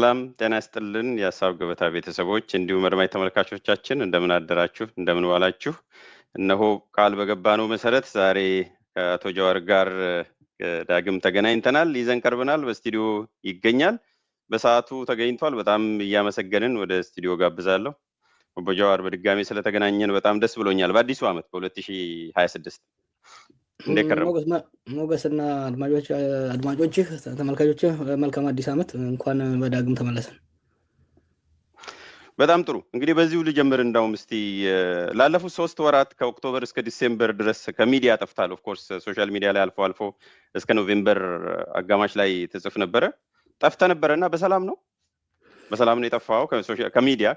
ሰላም ጤና ይስጥልን። የሀሳብ ገበታ ቤተሰቦች እንዲሁም አድማጭ ተመልካቾቻችን እንደምን አደራችሁ፣ እንደምን ዋላችሁ። እነሆ ቃል በገባነው መሰረት ዛሬ ከአቶ ጀዋር ጋር ዳግም ተገናኝተናል፣ ይዘን ቀርበናል። በስቱዲዮ ይገኛል፣ በሰዓቱ ተገኝቷል። በጣም እያመሰገንን ወደ ስቱዲዮ ጋብዛለሁ። ኦቦ ጀዋር፣ በድጋሚ ስለተገናኘን በጣም ደስ ብሎኛል። በአዲሱ ዓመት በ2026 እንዴት ከረሙ? ሞገስና አድማጮችህ፣ ተመልካቾችህ መልካም አዲስ ዓመት፣ እንኳን በዳግም ተመለሰን። በጣም ጥሩ። እንግዲህ በዚሁ ልጀምር። እንዳውም እስቲ ላለፉት 3 ወራት ከ October እስከ December ድረስ ከሚዲያ ጠፍተሃል። Of course social media ላይ አልፎ አልፎ እስከ November አጋማሽ ላይ ትጽፍ ነበረ። ጠፍተህ ነበረ እና በሰላም ነው? በሰላም ነው የጠፋኸው ከሚዲያ፣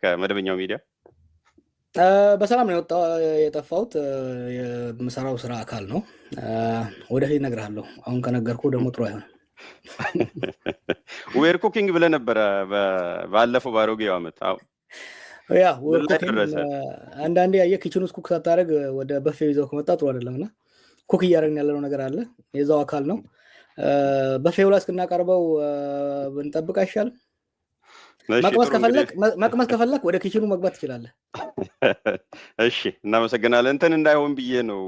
ከመደበኛው ሚዲያ? በሰላም ነው የጠፋሁት። የምሰራው ስራ አካል ነው። ወደፊት እነግርሃለሁ። አሁን ከነገርኩ ደግሞ ጥሩ አይሆንም። We're cooking ብለህ ነበረ ባለፈው ባሮጌው ዓመት። Yeah, we're cooking። አንዳንዴ ያየ kitchen ውስጥ cook ሳታደርግ ወደ buffet ይዘው ከመጣ ጥሩ አይደለም እና cook እያደረግን ያለነው ነገር አለ። የዛው አካል ነው። Buffet ው ላይ እስክናቀርበው ብንጠብቅ አይሻልም? መቅመስ ከፈለክ ወደ kitchen ኑ መግባት ትችላለህ። እሺ፣ እናመሰግናለን። እንትን እንዳይሆን ብዬ ነው፣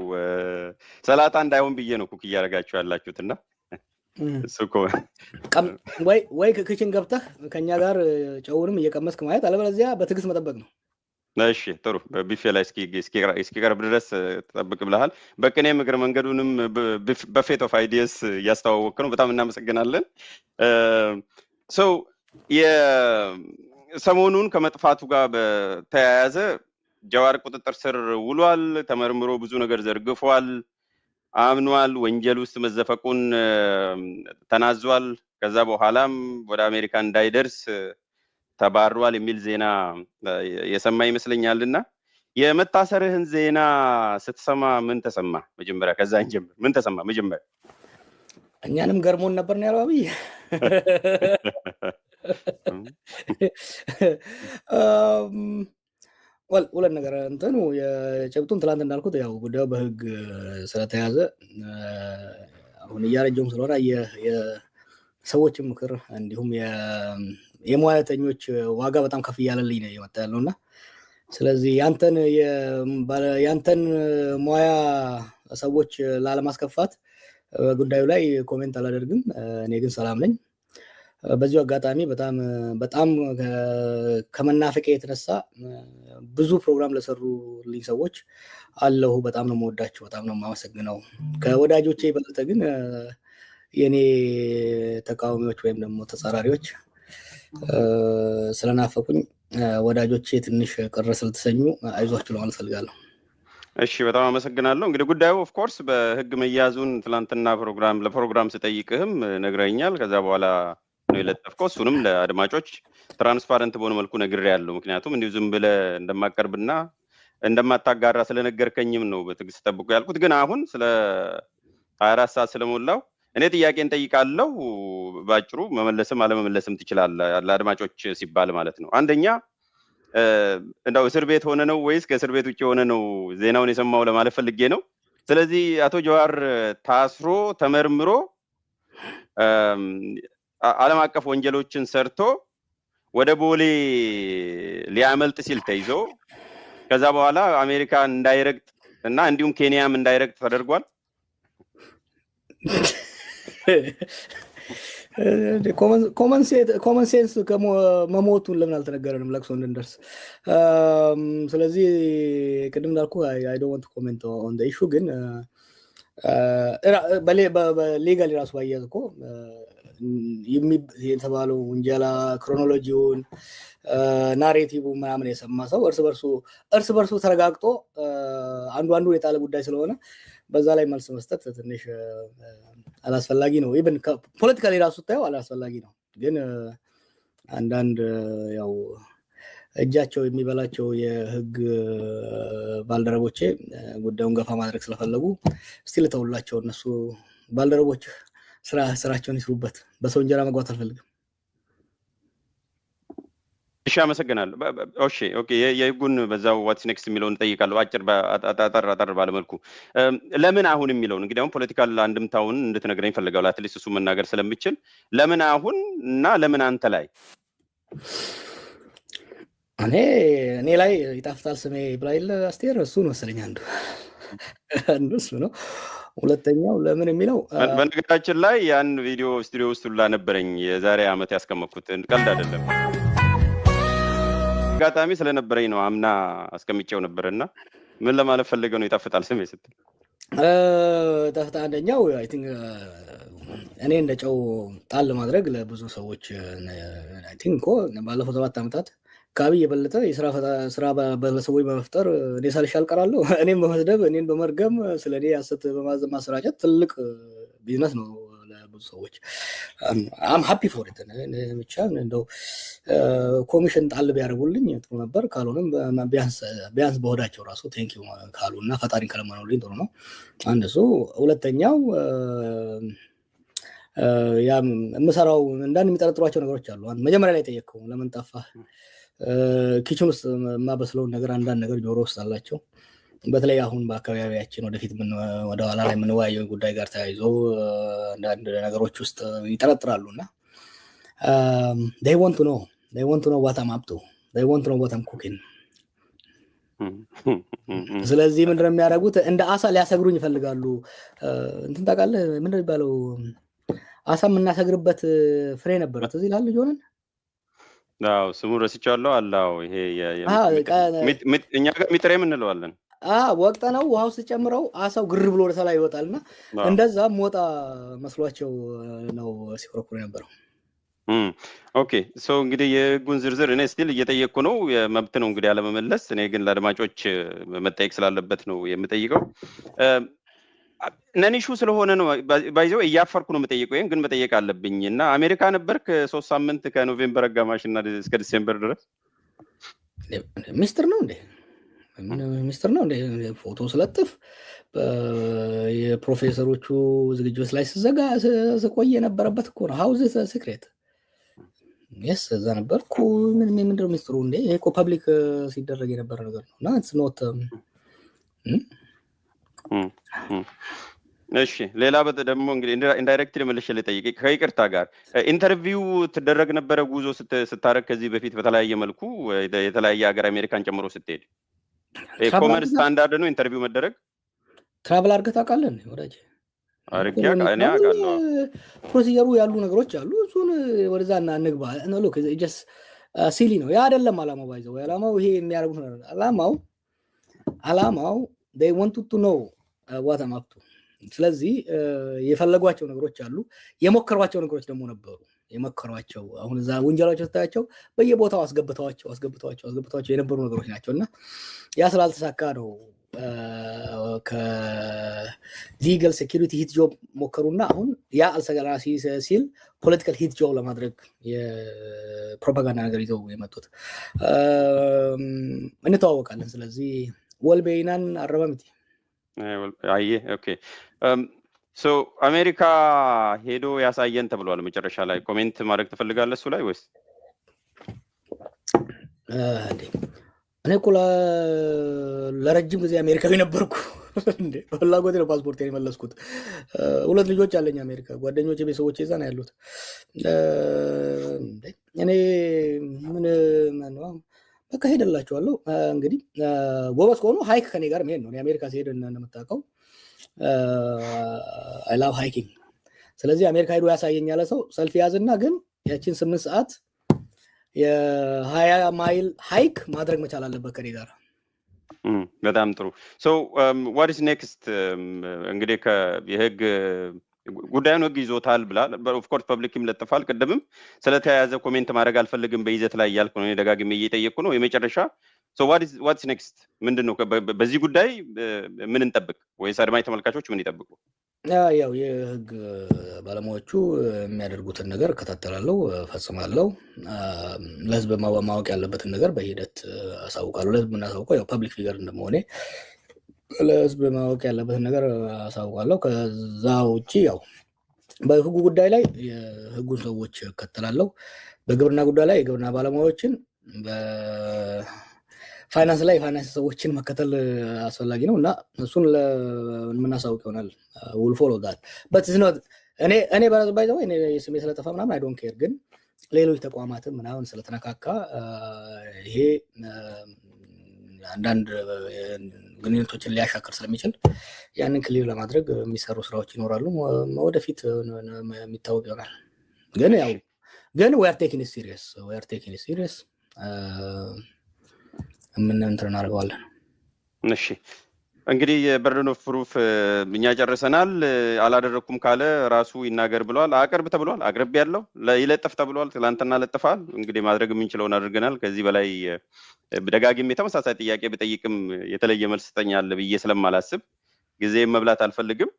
ሰላጣ እንዳይሆን ብዬ ነው cook እያደረጋችሁ ያላችሁት እና እሱ ወይ kitchen ገብተህ ከኛ ጋር ጨውንም እየቀመስክ ማየት፣ አለበለዚያ በትዕግስት መጠበቅ ነው። እሺ፣ ጥሩ። Buffet ላይ እስኪቀርብ ድረስ ጠብቅ ብለሃል። በቅኔም እግረ መንገዱንም buffet of ideas እያስተዋወቅክ ነው። በጣም እናመሰግናለን። So ሰሞኑን ከመጥፋቱ ጋር በተያያዘ ጀዋር ቁጥጥር ስር ውሏል። ተመርምሮ ብዙ ነገር ዘርግፏል፣ አምኗል። ወንጀል ውስጥ መዘፈቁን ተናዟል። ከዛ በኋላም ወደ አሜሪካ እንዳይደርስ ተባሯል የሚል ዜና የሰማ ይመስለኛል። እና የመታሰርህን ዜና ስትሰማ ምን ተሰማ? መጀመሪያ ከዛ እንጀምር። ምን ተሰማ መጀመሪያ? እኛንም ገርሞን ነበር ነው ያለው አብይ። ሁለት ነገር፣ እንትኑ የጭብጡን ትላንት እንዳልኩት ያው ጉዳዩ በህግ ስለተያዘ፣ አሁን እያረጀውም ስለሆነ የሰዎች ምክር እንዲሁም የሙያተኞች ዋጋ በጣም ከፍ እያለልኝ ነው እየመጣ ያለው እና ስለዚህ ያንተን ሙያ ሰዎች ላለማስከፋት በጉዳዩ ላይ comment አላደርግም። እኔ ግን ሰላም ነኝ። በዚሁ አጋጣሚ በጣም በጣም ከመናፈቄ የተነሳ ብዙ ፕሮግራም ለሰሩልኝ ሰዎች አለሁ። በጣም ነው የምወዳቸው፣ በጣም ነው የማመሰግነው። ከወዳጆቼ የበለጠ ግን የኔ ተቃዋሚዎች ወይም ደግሞ ተጻራሪዎች ስለናፈቁኝ ወዳጆቼ ትንሽ ቅር ስለተሰኙ አይዟችሁ ለማለት እፈልጋለሁ። እሺ፣ በጣም አመሰግናለሁ። እንግዲህ ጉዳዩ of course በህግ መያዙን ትላንትና ፕሮግራም ለፕሮግራም ስጠይቅህም ነግረኸኛል። ከዛ በኋላ ነው የለጠፍከው። እሱንም ለአድማጮች transparent በሆነ መልኩ ነግሬያለሁ። ምክንያቱም እንዲሁ ዝም ብለህ እንደማቀርብና እንደማታጋራ ስለነገርከኝም ነው በትዕግስት ጠብቁ ያልኩት። ግን አሁን ስለ 24 ሰዓት ስለሞላው እኔ ጥያቄን ጠይቃለሁ። ባጭሩ መመለስም አለመመለስም ትችላለህ፣ ለአድማጮች ሲባል ማለት ነው። አንደኛ፣ እንደው እስር ቤት ሆነ ነው ወይስ ከእስር ቤት ውጭ ሆነ ነው ዜናውን የሰማው ለማለት ፈልጌ ነው። ስለዚህ አቶ ጀዋር ታስሮ ተመርምሮ ዓለም አቀፍ ወንጀሎችን ሰርቶ ወደ ቦሌ ሊያመልጥ ሲል ተይዞ ከዛ በኋላ አሜሪካ እንዳይረግጥ እና እንዲሁም ኬንያም እንዳይረግጥ ተደርጓል። Common sense መሞቱን ለምን አልተነገረንም ለቅሶ እንድንደርስ? ስለዚህ ቅድም እንዳልኩ I don't want comment on issue፣ ግን legally ራሱ ባያዝ እኮ የተባለው ውንጀላ chronology ውን narrative ምናምን የሰማ ሰው እርስ በርሱ ተረጋግጦ አንዱ አንዱ የጣለ ጉዳይ ስለሆነ በዛ ላይ መልስ መስጠት ትንሽ አላስፈላጊ ነው። Even politically ራሱ ስታየው አላስፈላጊ ነው። ግን አንዳንድ ያው እጃቸው የሚበላቸው የህግ ባልደረቦቼ ጉዳዩን ገፋ ማድረግ ስለፈለጉ እስቲ ልተውላቸው። እነሱ ባልደረቦች ስራቸውን ይስሩበት። በሰው እንጀራ መግባት አልፈልግም። እሺ፣ አመሰግናለሁ። እሺ፣ okay፣ የህጉን በዛው what's next የሚለውን እጠይቃለሁ። አጭር አጠር አጠር ባለመልኩ ለምን አሁን የሚለውን እንግዲህ አሁን political አንድምታውን እንድትነግረኝ እፈልጋለሁ። At least እሱ መናገር ስለምችል ለምን አሁን እና ለምን አንተ ላይ? እኔ ላይ ይጣፍጣል ስሜ ብላ የለ አስቴር፣ እሱ መሰለኝ አንዱ እሱ ነው። ሁለተኛው ለምን የሚለው በነገራችን ላይ ያን ቪዲዮ ስቱዲዮ ውስጥ ሁላ ነበረኝ የዛሬ ዓመት ያስቀመጥኩት፣ ቀልድ አይደለም። አጋጣሚ ስለነበረኝ ነው፣ አምና አስቀምጬው ነበር። እና ምን ለማለት ፈልገው ነው ይጣፍጣል ስሜ ስትል? ጣፍጣ አንደኛው I think እኔ እንደ ጨው ጣል ለማድረግ ለብዙ ሰዎች I think እኮ ባለፈው 7 ዓመታት ከአብይ የበለጠ የስራ ስራ ለሰዎች በመፍጠር እኔ ሳልሻል ቀራለሁ። እኔን በመስደብ፣ እኔን በመርገም፣ ስለ እኔ ሐሰት በማሰራጨት ትልቅ ቢዝነስ ነው ለብዙ ሰዎች። I'm happy for it። ብቻ እንደው ኮሚሽን ጣል ቢያደርጉልኝ ጥሩ ነበር። ካልሆነም ቢያንስ በሆዳቸው ራሱ thank you ካሉ እና ፈጣሪን ከለመኑልኝ ጥሩ ነው። አንድ እሱ። ሁለተኛው ያም የምሰራው አንዳንድ የሚጠረጥሯቸው ነገሮች አሉ። መጀመሪያ ላይ ጠየቅከው ለምን ጠፋህ? Kitchen ውስጥ የማበስለውን ነገር አንዳንድ ነገር ጆሮ ውስጥ አላቸው። በተለይ አሁን በአካባቢያችን ወደፊት ወደ ኋላ ላይ የምንወያየው ጉዳይ ጋር ተያይዞ አንዳንድ ነገሮች ውስጥ ይጠረጥራሉ እና they want to know they want to know what I'm up to, they want to know what I'm cooking። ስለዚህ ምንድነው የሚያደርጉት? እንደ አሳ ሊያሰግሩኝ ይፈልጋሉ። እንትን ታውቃለህ፣ ምንድነው የሚባለው? አሳ የምናሰግርበት ፍሬ ነበረ። ትዝ ይልሃል ልጅ ሆነን? አዎ፣ ስሙ ረስቼዋለሁ። አላው ይሄ እኛ ጋር ሚጥሬም እንለዋለን። ወቅጠ ነው ውሃ ውስጥ ጨምረው አሳው ግር ብሎ ወደ ላይ ይወጣል እና እንደዛ ሞጣ መስሏቸው ነው ሲኮረኩሩ የነበረው። Okay, so እንግዲህ የህጉን ዝርዝር እኔ still እየጠየቅኩ ነው። መብት ነው እንግዲህ አለመመለስ። እኔ ግን ለአድማጮች መጠየቅ ስላለበት ነው የምጠይቀው። Non issue ስለሆነ ነው፣ by the way እያፈርኩ ነው የምጠይቀው። ይህን ግን መጠየቅ አለብኝ እና አሜሪካ ነበርክ 3 ሳምንት ከ November አጋማሽ እና እስከ December ድረስ? ሚስጥር ነው እንዴ? ሚስጥር ነው እንዴ? ፎቶ ስለጥፍ የፕሮፌሰሮቹ ዝግጅት ላይ ስዘጋ ስቆይ የነበረበት እኮ ነው። How's it secret? Yes፣ እዛ ነበርኩ። ምን ምንድነው ሚስጥሩ እንዴ? ይሄ እኮ public ሲደረግ የነበረ ነገር ነው እና it's not እሺ፣ ሌላ ደግሞ እንግዲህ indirectly መልሼ ልጠይቅ ከይቅርታ ጋር፣ interview ትደረግ ነበረ ጉዞ ስታረግ ከዚህ በፊት በተለያየ መልኩ የተለያየ ሀገር አሜሪካን ጨምሮ ስትሄድ common standard ነው interview መደረግ? Travel አድርገህ ታውቃለህ ወዳጅ? አድርጌ እኔ አውቃለሁ። Procedure ኡ ያሉ ነገሮች አሉ። እሱን ወደዛ እንግባ። Look, just silly ነው። ያ አይደለም አላማው። By the way አላማው ይሄ የሚያደርጉት ነገር አላማው they want to know what I'm up to። ስለዚህ የፈለጓቸው ነገሮች አሉ። የሞከሯቸው ነገሮች ደግሞ ነበሩ። የሞከሯቸው አሁን እዛ ውንጀላቸው ስታያቸው በየቦታው አስገብተዋቸው አስገብተዋቸው አስገብተዋቸው የነበሩ ነገሮች ናቸው እና ያ ስላልተሳካ ነው ከ legal security hit job ሞከሩና አሁን ያ አልሰራ ሲል political hit job ለማድረግ የፕሮፓጋንዳ ነገር ይዘው የመጡት። እንተዋወቃለን። ስለዚህ wal beeknaan arraba miti። አየ፣ okay, so አሜሪካ ሄዶ ያሳየን ተብሏል። መጨረሻ ላይ comment ማድረግ ትፈልጋለህ እሱ ላይ ወይስ? እንዴ፣ እኔ እኮ ለረጅም ጊዜ አሜሪካዊ ነበርኩ። እንዴ፣ በፍላጎቴ ነው ፓስፖርት የመለስኩት። ሁለት ልጆች አለኝ አሜሪካ፣ ጓደኞች፣ ቤተሰቦች እዛ ነው ያሉት። እኔ ምን በቃ ሄደላቸዋለሁ። እንግዲህ ጎበዝ ከሆኑ hike ከኔ ጋር መሄድ ነው። አሜሪካ ሲሄድ እንደምታውቀው I love hiking። ስለዚህ አሜሪካ ሄዶ ያሳየኝ ያለ ሰው ሰልፍ ያዝና ግን ያችን 8 ሰዓት የ20 ማይል hike ማድረግ መቻል አለበት ከኔ ጋር። በጣም ጥሩ። So what is next? እንግዲህ የህግ ጉዳዩን ህግ ይዞታል ብላ of course public ይለጥፋል። ቅድምም ስለተያያዘ comment ማድረግ አልፈልግም በይዘት ላይ እያልኩ ነው፣ ደጋግሜ እየጠየቅኩ ነው። የመጨረሻ what's next ምንድን ነው? በዚህ ጉዳይ ምን እንጠብቅ? ወይስ አድማጭ ተመልካቾች ምን ይጠብቁ? ያው የህግ ባለሙያዎቹ የሚያደርጉትን ነገር እከታተላለሁ፣ እፈጽማለሁ። ለህዝብ ማወቅ ያለበትን ነገር በሂደት አሳውቃለሁ። ለህዝብ የምናሳውቀው ያው public figure እንደመሆኔ ለህዝብ ማወቅ ያለበትን ነገር አሳውቃለሁ። ከዛ ውጭ ያው በህጉ ጉዳይ ላይ የህጉን ሰዎች እከተላለሁ። በግብርና ጉዳይ ላይ የግብርና ባለሙያዎችን፣ በፋይናንስ ላይ የፋይናንስ ሰዎችን መከተል አስፈላጊ ነው እና እሱን የምናሳውቅ ይሆናል። We'll follow that, but እኔ by the way እኔ ስሜ ስለጠፋ ምናምን I don't care፣ ግን ሌሎች ተቋማትም ምናምን ስለተነካካ ይሄ አንዳንድ ግንኙነቶችን ሊያሻክር ስለሚችል ያንን clear ለማድረግ የሚሰሩ ስራዎች ይኖራሉ። ወደፊት የሚታወቅ ይሆናል። ግን ያው ግን we're taking serious, we're taking serious። ምን እንትን እናደርገዋለን። እሺ፣ እንግዲህ የ burden of proof እኛ ጨርሰናል። አላደረግኩም ካለ ራሱ ይናገር ብለዋል። አቅርብ ተብሏል። አቅርብ ያለው ይለጥፍ ተብሏል። ትላንትና ለጥፋል። እንግዲህ ማድረግ የምንችለውን አድርገናል። ከዚህ በላይ ደጋግሜ ተመሳሳይ ጥያቄ ብጠይቅም የተለየ መልስ ትሰጠኛለህ ብዬ ስለማላስብ ጊዜ መብላት አልፈልግም።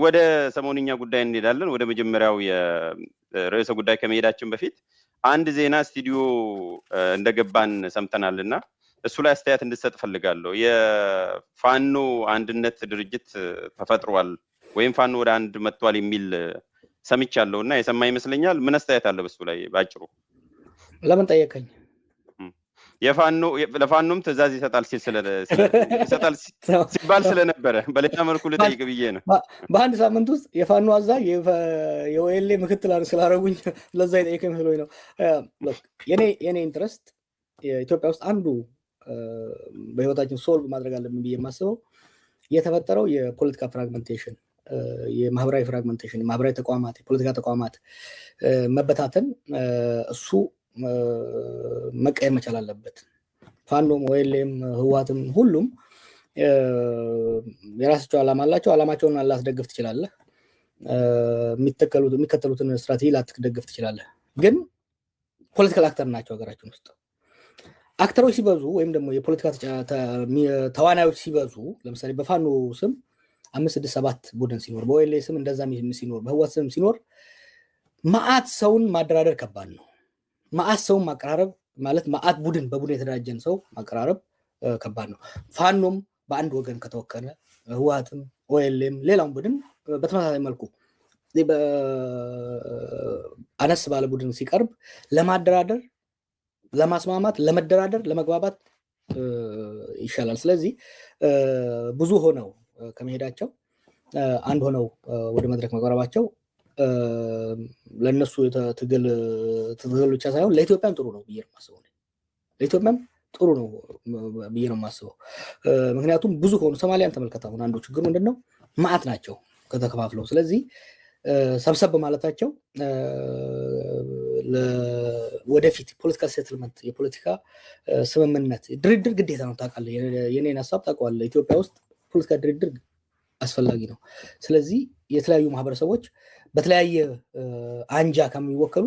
ወደ ሰሞንኛ ጉዳይ እንሄዳለን። ወደ መጀመሪያው የርዕሰ ጉዳይ ከመሄዳችን በፊት አንድ ዜና ስቱዲዮ እንደገባን ሰምተናል እና እሱ ላይ አስተያየት እንድትሰጥ እፈልጋለሁ። የፋኖ አንድነት ድርጅት ተፈጥሯል ወይም ፋኖ ወደ አንድ መጥቷል የሚል ሰምቻለሁ እና የሰማ ይመስለኛል። ምን አስተያየት አለ በሱ ላይ ባጭሩ? ለምን ጠየቀኝ? የፋኖ ለፋኖም ትዕዛዝ ይሰጣል ሲል ይሰጣል ሲባል ስለነበረ በሌላ መልኩ ልጠይቅ ብዬ ነው። በአንድ ሳምንት ውስጥ የፋኖ አዛዥ፣ የ OLA ምክትል ስላደረጉኝ ለዛ የጠየቀኝ መስሎኝ ነው። የኔ interest ኢትዮጵያ ውስጥ አንዱ በህይወታችን solve ማድረግ አለብን ብዬ የማስበው የተፈጠረው የፖለቲካ fragmentation፣ የማህበራዊ fragmentation፣ የማህበራዊ ተቋማት፣ የፖለቲካ ተቋማት መበታተን እሱ መቀየር መቻል አለበት። ፋኖም፣ OLA ም፣ ህወሓትም ሁሉም የራሳቸው ዓላማ አላቸው። ዓላማቸውን ላትደግፍ ትችላለህ። የሚከተሉትን ስትራቴጂ ላትደግፍ ትችላለህ። ግን political actor ናቸው። ሀገራችን ውስጥ actor ኦች ሲበዙ ወይም ደግሞ የፖለቲካ ተዋናዮች ሲበዙ፣ ለምሳሌ በፋኖ ስም አምስት፣ ስድስት፣ ሰባት ቡድን ሲኖር፣ በ OLA ስም እንደዛ ሲኖር፣ በህወሓት ስም ሲኖር መዓት ሰውን ማደራደር ከባድ ነው። መዓት ሰውን ማቀራረብ ማለት መዓት ቡድን በቡድን የተደራጀን ሰው ማቀራረብ ከባድ ነው። ፋኖም በአንድ ወገን ከተወከለ፣ ህወሓትም OLA ም ሌላውን ቡድን በተመሳሳይ መልኩ አነስ ባለ ቡድን ሲቀርብ ለማደራደር፣ ለማስማማት፣ ለመደራደር፣ ለመግባባት ይሻላል። ስለዚህ ብዙ ሆነው ከመሄዳቸው አንድ ሆነው ወደ መድረክ መቅረባቸው ለእነሱ ትግል ትግል ብቻ ሳይሆን ለኢትዮጵያም ጥሩ ነው ብዬ ነው የማስበው። ለኢትዮጵያም ጥሩ ነው ብዬ ነው የማስበው። ምክንያቱም ብዙ ከሆኑ፣ ሶማሊያን ተመልከት። አሁን አንዱ ችግር ምንድን ነው? መዓት ናቸው ከተከፋፍለው። ስለዚህ ሰብሰብ ማለታቸው ወደፊት political settlement፣ የፖለቲካ ስምምነት፣ ድርድር ግዴታ ነው። ታውቃለህ፣ የኔን ሀሳብ ታውቀዋለህ። ኢትዮጵያ ውስጥ ፖለቲካ ድርድር አስፈላጊ ነው። ስለዚህ የተለያዩ ማህበረሰቦች በተለያየ አንጃ ከሚወከሉ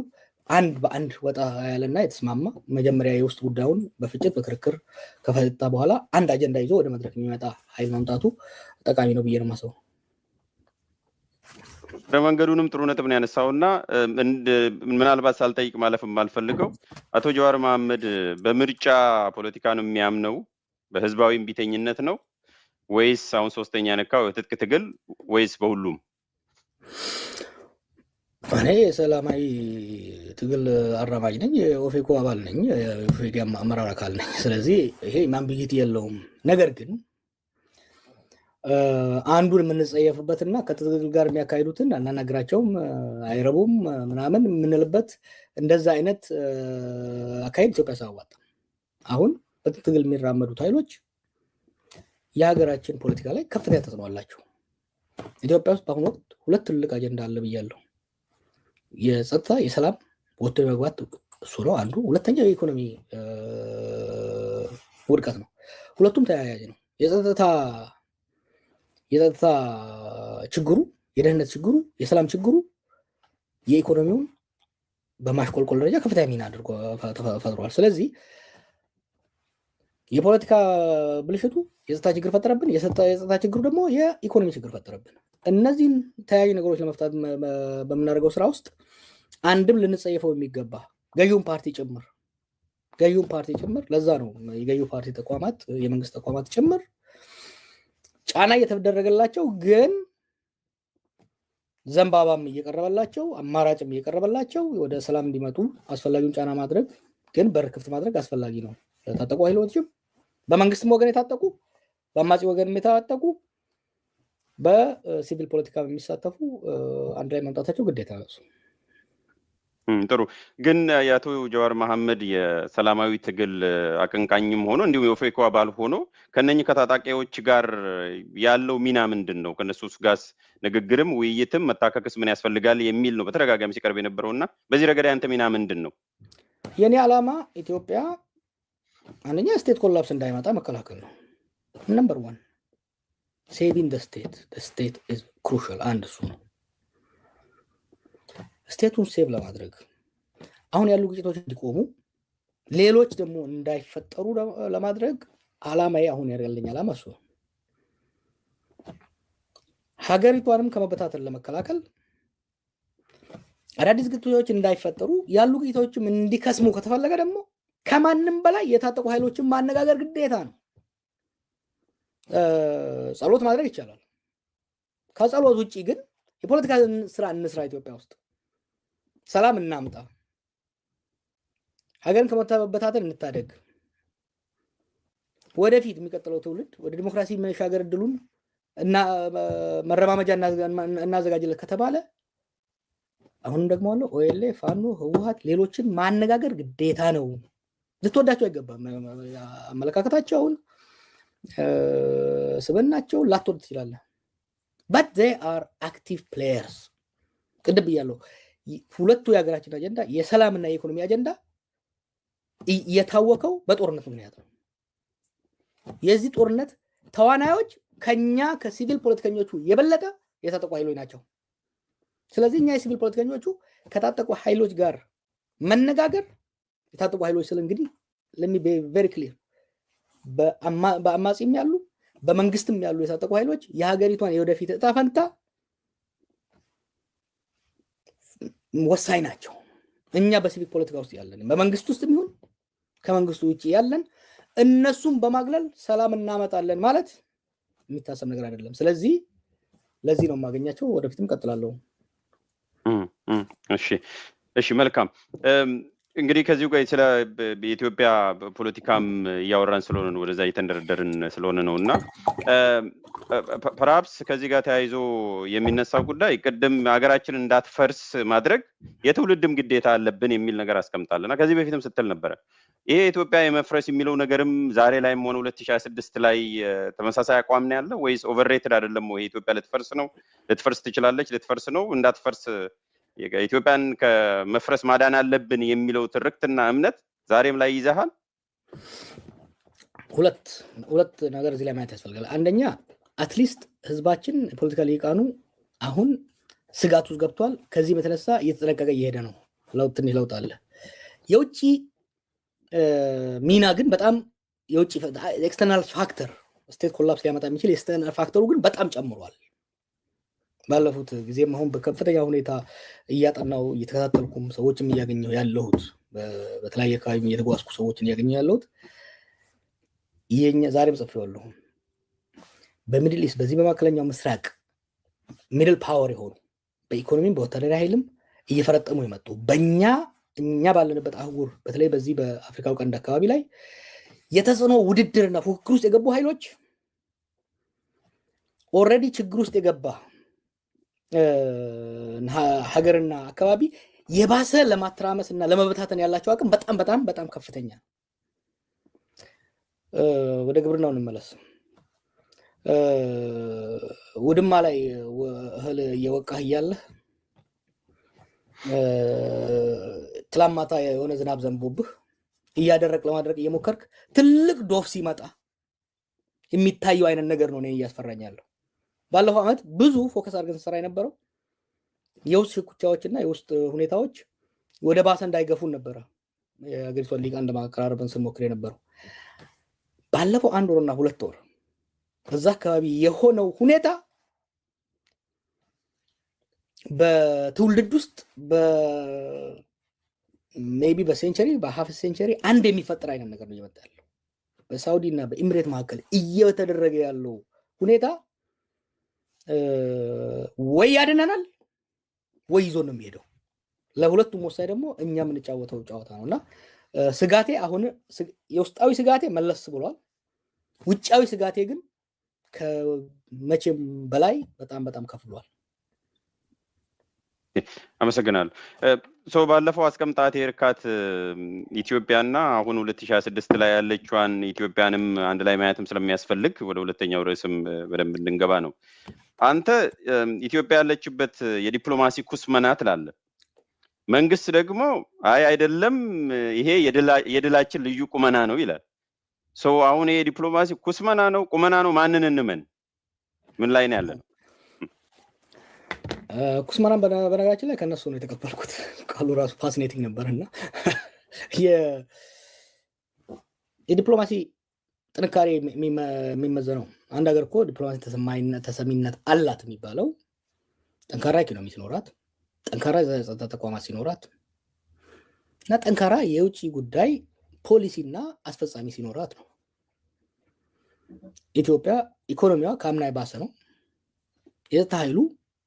አንድ በአንድ ወጣ ያለና የተስማማ፣ መጀመሪያ የውስጥ ጉዳዩን በፍጭት በክርክር ከፈታ በኋላ አንድ አጀንዳ ይዞ ወደ መድረክ የሚመጣ ኃይል ማምጣቱ ጠቃሚ ነው ብዬ ነው የማስበው። መንገዱንም ጥሩ ነጥብ ነው ያነሳው እና ምናልባት ሳልጠይቅ ማለፍ የማልፈልገው፣ አቶ ጀዋር መሐመድ በምርጫ ፖለቲካ ነው የሚያምነው፣ በህዝባዊ እምቢተኝነት ነው ወይስ አሁን ሶስተኛ ነካው የትጥቅ ትግል ወይስ በሁሉም? እኔ የሰላማዊ ትግል አራማጅ ነኝ። የኦፌኮ አባል ነኝ። የኦፌኮ አመራር አካል ነኝ። ስለዚህ ይሄ ambiguity የለውም። ነገር ግን አንዱን የምንጸየፍበትና ከትግል ጋር የሚያካሂዱትን አናናግራቸውም፣ አይረቡም ምናምን የምንልበት እንደዛ አይነት አካሄድ ኢትዮጵያ አያዋጣም። አሁን በትግል የሚራመዱት ኃይሎች የሀገራችን ፖለቲካ ላይ ከፍተኛ ተጽዕኖ አላቸው። ኢትዮጵያ ውስጥ በአሁኑ ወቅት ሁለት ትልቅ አጀንዳ አለ ብያለሁ። የጸጥታ፣ የሰላም ወጥቶ የመግባት እሱ ነው አንዱ። ሁለተኛው የኢኮኖሚ ውድቀት ነው። ሁለቱም ተያያዥ ነው። የጸጥታ ችግሩ፣ የደህንነት ችግሩ፣ የሰላም ችግሩ የኢኮኖሚውን በማሽቆልቆል ደረጃ ከፍተኛ ሚና አድርጎ ፈጥሯል። ስለዚህ የፖለቲካ ብልሽቱ የጸጥታ ችግር ፈጠረብን፣ የጸጥታ ችግሩ ደግሞ የኢኮኖሚ ችግር ፈጠረብን። እነዚህን ተያያዥ ነገሮች ለመፍታት በምናደርገው ስራ ውስጥ አንድም ልንጸየፈው የሚገባ ገዢውን ፓርቲ ጭምር፣ ለዛ ነው የገዢው ፓርቲ ተቋማት፣ የመንግስት ተቋማት ጭምር ጫና እየተደረገላቸው ግን ዘንባባም እየቀረበላቸው አማራጭም እየቀረበላቸው ወደ ሰላም እንዲመጡ አስፈላጊውን ጫና ማድረግ ግን በር ክፍት ማድረግ አስፈላጊ ነው። ለታጠቁ ኃይሎችም፣ በመንግስትም ወገን የታጠቁ፣ በአማጺ ወገንም የታጠቁ፣ በሲቪል ፖለቲካ የሚሳተፉ አንድ ላይ መምጣታቸው ግዴታ ነው። ጥሩ። ግን የአቶ ጀዋር መሐመድ የሰላማዊ ትግል አቀንቃኝም ሆኖ እንዲሁም የኦፌኮ አባል ሆኖ ከነኚህ ከታጣቂዎች ጋር ያለው ሚና ምንድን ነው? ከነሱ ጋርስ ንግግርም ውይይትም መታከክስ ምን ያስፈልጋል የሚል ነው በተደጋጋሚ ሲቀርብ የነበረው፣ እና በዚህ ረገድ ያንተ ሚና ምንድን ነው? የኔ ዓላማ ኢትዮጵያ አንደኛ state collapse እንዳይመጣ መከላከል ነው። Number one, saving state state is crucial። አንድ እሱ ነው። State ኡን save ለማድረግ፣ አሁን ያሉ ግጭቶች እንዲቆሙ፣ ሌሎች ደግሞ እንዳይፈጠሩ ለማድረግ አላማዬ፣ አሁን ያለኝ ዓላማ እሱ ነው። ሀገሪቷንም ከመበታተን ለመከላከል፣ አዳዲስ ግጭቶች እንዳይፈጠሩ፣ ያሉ ግጭቶችም እንዲከስሙ ከተፈለገ ደግሞ ከማንም በላይ የታጠቁ ኃይሎችን ማነጋገር ግዴታ ነው። ጸሎት ማድረግ ይቻላል። ከጸሎት ውጭ ግን የፖለቲካ ስራ እንስራ፣ ኢትዮጵያ ውስጥ ሰላም እናምጣ፣ ሀገርን ከመበታተን እንታደግ፣ ወደፊት የሚቀጥለው ትውልድ ወደ ዲሞክራሲ መሻገር እድሉን እና መረማመጃ እናዘጋጅለት ከተባለ፣ አሁንም ደግሞ አለ ኦኤልኤ፣ ፋኖ፣ ህወሀት፣ ሌሎችን ማነጋገር ግዴታ ነው። ልትወዳቸው አይገባም። አመለካከታቸውን፣ ስብዕናቸውን ላትወድ ትችላለህ። But they are active players። ቅድም ብያለሁ። ሁለቱ የሀገራችን አጀንዳ፣ የሰላምና የኢኮኖሚ አጀንዳ፣ የታወከው በጦርነት ምክንያት ነው። የዚህ ጦርነት ተዋናዮች ከኛ ከሲቪል ፖለቲከኞቹ የበለጠ የታጠቁ ኃይሎች ናቸው። ስለዚህ እኛ የሲቪል ፖለቲከኞቹ ከታጠቁ ኃይሎች ጋር መነጋገር፣ የታጠቁ ኃይሎች ስል እንግዲህ let me be very clear፣ በአማጺም ያሉ በመንግስትም ያሉ የታጠቁ ኃይሎች የሀገሪቷን የወደፊት እጣ ፈንታ ወሳኝ ናቸው። እኛ በሲቪክ ፖለቲካ ውስጥ ያለን፣ በመንግስት ውስጥ ይሁን ከመንግስቱ ውጭ ያለን፣ እነሱም በማግለል ሰላም እናመጣለን ማለት የሚታሰብ ነገር አይደለም። ስለዚህ ለዚህ ነው የማገኛቸው። ወደፊትም ቀጥላለሁ። እሺ፣ መልካም። እንግዲህ ከዚሁ ጋር ስለ የኢትዮጵያ ፖለቲካም እያወራን ስለሆነ ነው፣ ወደዛ እየተንደረደርን ስለሆነ ነው፣ እና perhaps ከዚህ ጋር ተያይዞ የሚነሳው ጉዳይ ቅድም ሀገራችን እንዳትፈርስ ማድረግ የትውልድም ግዴታ አለብን የሚል ነገር አስቀምጣል፣ እና ከዚህ በፊትም ስትል ነበረ። ይሄ ኢትዮጵያ የመፍረስ የሚለው ነገርም ዛሬ ላይም ሆነ 2026 ላይ ተመሳሳይ አቋም ነው ያለው ወይስ overrated አይደለም ወይ? ኢትዮጵያ ልትፈርስ ነው፣ ልትፈርስ ትችላለች፣ ልትፈርስ ነው፣ እንዳትፈርስ፣ ኢትዮጵያን ከመፍረስ ማዳን አለብን የሚለው ትርክትና እምነት ዛሬም ላይ ይዘሃል? ሁለት ሁለት ነገር እዚህ ላይ ማየት ያስፈልጋል። አንደኛ at least ህዝባችን፣ የፖለቲካ ሊቃኑ አሁን ስጋት ውስጥ ገብቷል። ከዚህም የተነሳ እየተጠነቀቀ እየሄደ ነው። ለውጥ፣ ትንሽ ለውጥ አለ። የውጭ ሚና ግን በጣም፣ የውጭ external factor፣ state collapse ሊያመጣ የሚችል external factor ኡ ግን በጣም ጨምሯል። ባለፉት ጊዜም አሁን በከፍተኛ ሁኔታ እያጠናው፣ እየተከታተልኩም፣ ሰዎችም እያገኘሁ ያለሁት፣ በተለያየ አካባቢ እየተጓዝኩ ሰዎችን እያገኘሁ ያለሁት፣ የኛ ዛሬም ጽፌዋለሁ። በ Middle East፣ በዚህ በመካከለኛው ምስራቅ middle power የሆኑ፣ በኢኮኖሚም በወታደራዊ ኃይልም እየፈረጠሙ የመጡ፣ በእኛ እኛ ባለንበት አህጉር፣ በተለይ በዚህ በአፍሪካው ቀንድ አካባቢ ላይ የተጽዕኖ ውድድርና ፉክክር ውስጥ የገቡ ኃይሎች already ችግር ውስጥ የገባ ሀገርና አካባቢ የባሰ ለማተራመስ እና ለመበታተን ያላቸው አቅም በጣም በጣም በጣም ከፍተኛ ነው። ወደ ግብርናው እንመለስ። ውድማ ላይ እህል እየወቃህ እያለህ ትላንት ማታ የሆነ ዝናብ ዘንቦብህ እያደረቅ ለማድረቅ እየሞከርክ ትልቅ ዶፍ ሲመጣ የሚታየው አይነት ነገር ነው እኔ እያስፈራኝ ያለው። ባለፈው ዓመት ብዙ focus አድርገን ስንሰራ የነበረው የውስጥ ሽኩቻዎች እና የውስጥ ሁኔታዎች ወደ ባሰ እንዳይገፉን ነበረ የሀገሪቷን ሊቃን ለማቀራረብን ስንሞክር የነበረው። ባለፈው አንድ ወርና 2 ወር በዛ አካባቢ የሆነው ሁኔታ በትውልድ ውስጥ maybe በ century፣ በ half century አንድ የሚፈጠር አይነት ነገር ነው እየመጣ ያለው። በሳውዲ እና በኢሚሬት መካከል እየተደረገ ያለው ሁኔታ ወይ ያድነናል ወይ ይዞ ነው የሚሄደው። ለሁለቱም ወሳኝ ደግሞ እኛ የምንጫወተው ጨዋታ ነው፣ እና ስጋቴ አሁን የውስጣዊ ስጋቴ መለስ ብሏል። ውጫዊ ስጋቴ ግን ከመቼም በላይ በጣም በጣም ከፍ ብሏል። አመሰግናለሁ። So ባለፈው አስቀምጣት የርካት ኢትዮጵያና አሁን 2026 ላይ ያለችዋን ኢትዮጵያንም አንድ ላይ ማየትም ስለሚያስፈልግ ወደ ሁለተኛው ርዕስም በደንብ እንድንገባ ነው። አንተ ኢትዮጵያ ያለችበት የዲፕሎማሲ ኩስመና ትላለህ። መንግስት ደግሞ አይ አይደለም፣ ይሄ የድላችን ልዩ ቁመና ነው ይላል። So አሁን ይሄ ዲፕሎማሲ ኩስመና ነው ቁመና ነው? ማንን እንመን? ምን ላይ ነው ያለነው? ኩስመናን በነገራችን ላይ ከእነሱ ነው የተቀበልኩት። ቃሉ ራሱ fascinating ነበር። እና የዲፕሎማሲ ጥንካሬ የሚመዘነው፣ አንድ ሀገር እኮ ዲፕሎማሲ ተሰሚነት አላት የሚባለው ጠንካራ ኢኮኖሚ ሲኖራት፣ ጠንካራ የጸጥታ ተቋማት ሲኖራት እና ጠንካራ የውጭ ጉዳይ ፖሊሲና አስፈጻሚ ሲኖራት ነው። ኢትዮጵያ ኢኮኖሚዋ ከአምና የባሰ ነው። የጸጥታ ኃይሉ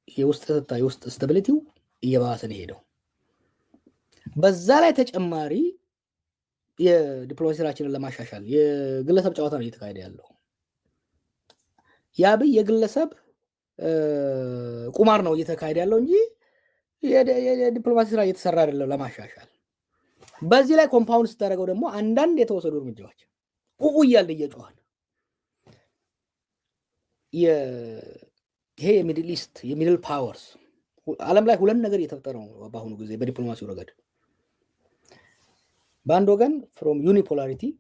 የውስጥ ጸጥታ፣ የውስጥ stability ው እየባሰ ነው የሄደው። በዛ ላይ ተጨማሪ የዲፕሎማሲ ስራችንን ለማሻሻል የግለሰብ ጨዋታ ነው እየተካሄደ ያለው። የአብይ የግለሰብ ቁማር ነው እየተካሄደ ያለው እንጂ የዲፕሎማሲ ስራ እየተሰራ አይደለም ለማሻሻል። በዚህ ላይ compound ስታደርገው ደግሞ አንዳንድ የተወሰዱ እርምጃዎች ኡኡ እያለ እየጮኸን ይሄ የ Middle East የ middle powers፣ ዓለም ላይ ሁለት ነገር እየተፈጠረ ነው በአሁኑ ጊዜ በዲፕሎማሲው ረገድ። በአንድ ወገን from unipolarity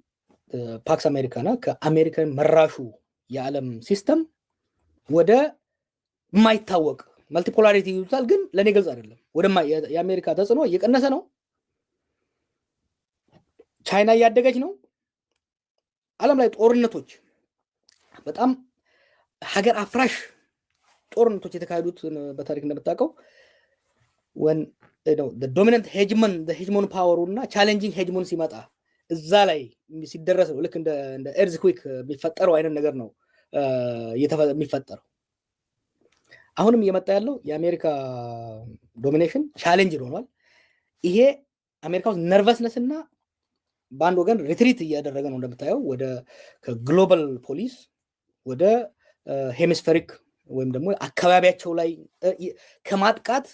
Pax Americana፣ ከአሜሪካን መራሹ የዓለም system ወደ የማይታወቅ multipolarity ይሉታል፣ ግን ለእኔ ግልጽ አይደለም። ወደ የአሜሪካ ተጽዕኖ እየቀነሰ ነው። ቻይና እያደገች ነው። ዓለም ላይ ጦርነቶች፣ በጣም ሀገር አፍራሽ ጦርነቶች የተካሄዱት በታሪክ እንደምታውቀው dominant hegemon hegemon power ኡ እና challenging hegemon ሲመጣ እዛ ላይ ሲደረስ ነው። ልክ እንደ earthquake የሚፈጠረው አይነት ነገር ነው የሚፈጠረው። አሁንም እየመጣ ያለው የአሜሪካ domination challenge ሆኗል። ይሄ አሜሪካ ውስጥ nervousness እና በአንድ ወገን retreat እያደረገ ነው እንደምታየው፣ ወደ ከ global police ወደ hemispheric ወይም ደግሞ አካባቢያቸው ላይ ከማጥቃት፣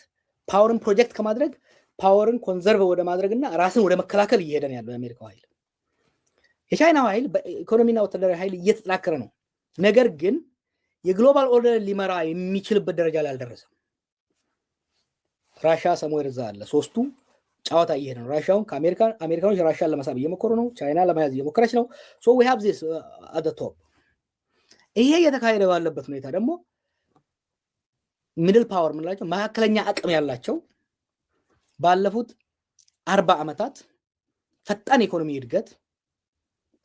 power ን ፕሮጀክት ከማድረግ፣ power ን conserve ወደ ማድረግ እና ራስን ወደ መከላከል እየሄደ ነው ያለው የአሜሪካው ኃይል። የቻይናው ኃይል በኢኮኖሚና ወታደራዊ ኃይል እየተጠናከረ ነው። ነገር ግን የ global order ሊመራ የሚችልበት ደረጃ ላይ አልደረሰም። ራሻ somewhere እዛ አለ። ሶስቱ ጨዋታ እየሄደ ነው። ራሻውን አሜሪካኖች ራሻን ለመሳብ እየሞከሩ ነው። ቻይና ለመያዝ እየሞከረች ነው። So we have this at top። ይሄ እየተካሄደ ባለበት ሁኔታ ደግሞ middle power የምንላቸው፣ መካከለኛ አቅም ያላቸው፣ ባለፉት 40 ዓመታት ፈጣን የኢኮኖሚ እድገት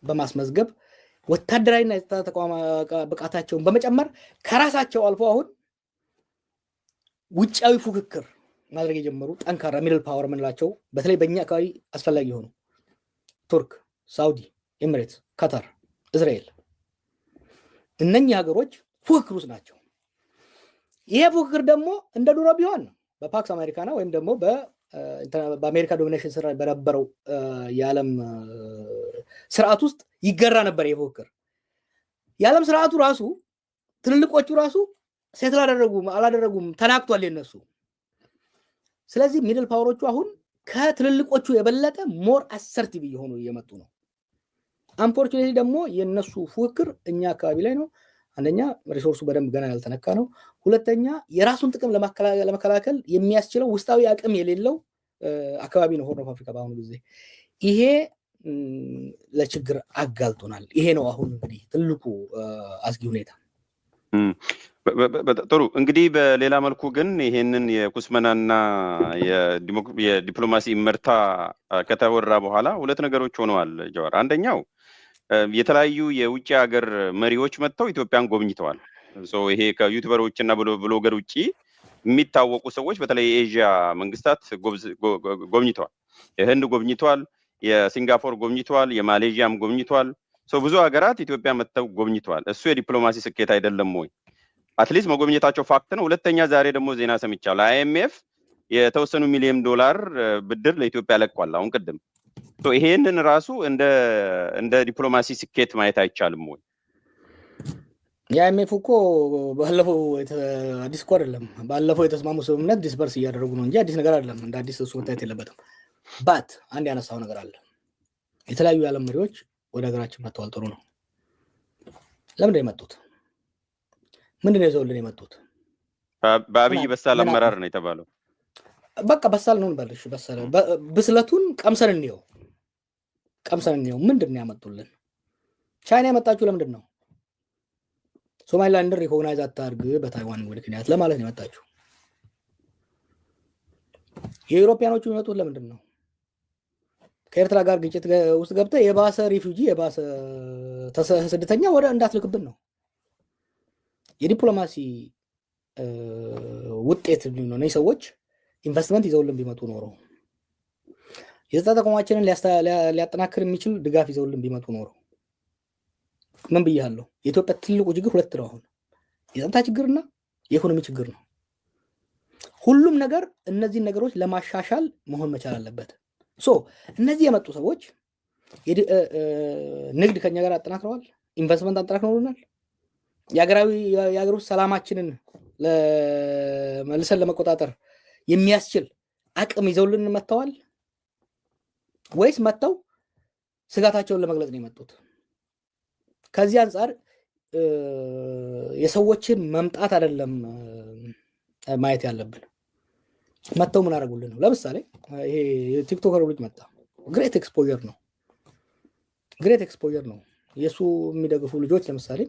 በማስመዝገብ ወታደራዊና የጸጥታ ተቋም ብቃታቸውን በመጨመር ከራሳቸው አልፎ አሁን ውጫዊ ፉክክር ማድረግ የጀመሩ ጠንካራ middle power የምንላቸው፣ በተለይ በእኛ አካባቢ አስፈላጊ የሆኑ ቱርክ፣ ሳውዲ፣ ኤሚሬትስ፣ ካታር፣ እስራኤል፣ እነኚህ ሀገሮች ፉክክር ውስጥ ናቸው። ይሄ ፉክክር ደግሞ እንደ ድሮ ቢሆን በ Pax Americana ወይም ደግሞ በአሜሪካ domination ስር በነበረው የዓለም ስርዓት ውስጥ ይገራ ነበር። ይሄ ፉክክር የዓለም ስርዓቱ ራሱ ትልልቆቹ ራሱ settle አላደረጉም አላደረጉም፣ ተናግቷል የነሱ። ስለዚህ middle power ኦቹ አሁን ከትልልቆቹ የበለጠ more assertive እየሆኑ እየመጡ ነው። Unfortunately ደግሞ የእነሱ ፉክክር እኛ አካባቢ ላይ ነው። አንደኛ resource ኡ በደንብ ገና ያልተነካ ነው። ሁለተኛ የራሱን ጥቅም ለመከላከል የሚያስችለው ውስጣዊ አቅም የሌለው አካባቢ ነው Horn of Africa በአሁኑ ጊዜ። ይሄ ለችግር አጋልጦናል። ይሄ ነው አሁን እንግዲህ ትልቁ አስጊ ሁኔታ። ጥሩ፣ እንግዲህ በሌላ መልኩ ግን ይሄንን የኩስመናና የዲፕሎማሲ እመርታ ከተወራ በኋላ ሁለት ነገሮች ሆነዋል ጀዋር። አንደኛው የተለያዩ የውጭ ሀገር መሪዎች መጥተው ኢትዮጵያን ጎብኝተዋል። ይሄ ከ YouTuber ኦች እና blogger ውጭ የሚታወቁ ሰዎች በተለይ የኤዥያ መንግስታት ጎብኝተዋል። የህንድ ጎብኝተዋል፣ የሲንጋፖር ጎብኝተዋል፣ የማሌዥያም ጎብኝተዋል። ብዙ ሀገራት ኢትዮጵያ መጥተው ጎብኝተዋል። እሱ የዲፕሎማሲ ስኬት አይደለም ወይ? At least መጎብኘታቸው fact ነው። ሁለተኛ ዛሬ ደግሞ ዜና ሰምቻለሁ። IMF የተወሰኑ ሚሊዮን ዶላር ብድር ለኢትዮጵያ ለቋል። አሁን ቅድም ይሄንን ራሱ እንደ ዲፕሎማሲ ስኬት ማየት አይቻልም ወይ? የ IMF እኮ ባለፈው አዲስ እኮ አይደለም። ባለፈው የተስማሙ ስምምነት disburse እያደረጉ ነው እንጂ አዲስ ነገር አይደለም። እንደ አዲስ እሱ መታየት የለበትም። But አንድ ያነሳው ነገር አለ። የተለያዩ የዓለም መሪዎች ወደ ሀገራችን መጥተዋል። ጥሩ ነው። ለምንድን ነው የመጡት? ምንድን ነው ይዘውልን የመጡት? በአብይ በሳል አመራር ነው የተባለው። በቃ በሳል ነው እንበል። እሺ፣ በሰለ፣ ብስለቱን ቀምሰን እንየው፣ ቀምሰን እንየው። ምንድን ነው ያመጡልን? ቻይና የመጣችው ለምንድን ነው? ሶማሊላንድን recognize አታርግ በታይዋን ምክንያት ለማለት ነው የመጣችው። የ European ኦቹ የሚመጡት ለምንድን ነው? ከኤርትራ ጋር ግጭት ውስጥ ገብተህ የባሰ refugee፣ የባሰ ስደተኛ ወደ እንዳትልክብን ነው። የዲፕሎማሲ ውጤት ነው። እነዚህ ሰዎች ኢንቨስትመንት ይዘውልን ቢመጡ ኖሮ፣ የጸጥታ ተቋማችንን ሊያጠናክር የሚችል ድጋፍ ይዘውልን ቢመጡ ኖሮ፣ ምን ብያለሁ? የኢትዮጵያ ትልቁ ችግር ሁለት ነው። አሁን የጸጥታ ችግርና የኢኮኖሚ ችግር ነው። ሁሉም ነገር እነዚህን ነገሮች ለማሻሻል መሆን መቻል አለበት። So እነዚህ የመጡ ሰዎች ንግድ ከኛ ጋር አጠናክረዋል፣ ኢንቨስትመንት አጠናክረውልናል። የሀገር ውስጥ ሰላማችንን መልሰን ለመቆጣጠር የሚያስችል አቅም ይዘውልን መጥተዋል ወይስ መጥተው ስጋታቸውን ለመግለጽ ነው የመጡት? ከዚህ አንጻር የሰዎችን መምጣት አይደለም ማየት ያለብን፣ መጥተው ምን አደረጉልን ነው። ለምሳሌ ይሄ የ TikToker ልጅ መጣ። Great exposure ነው። Great exposure ነው። የእሱ የሚደግፉ ልጆች ለምሳሌ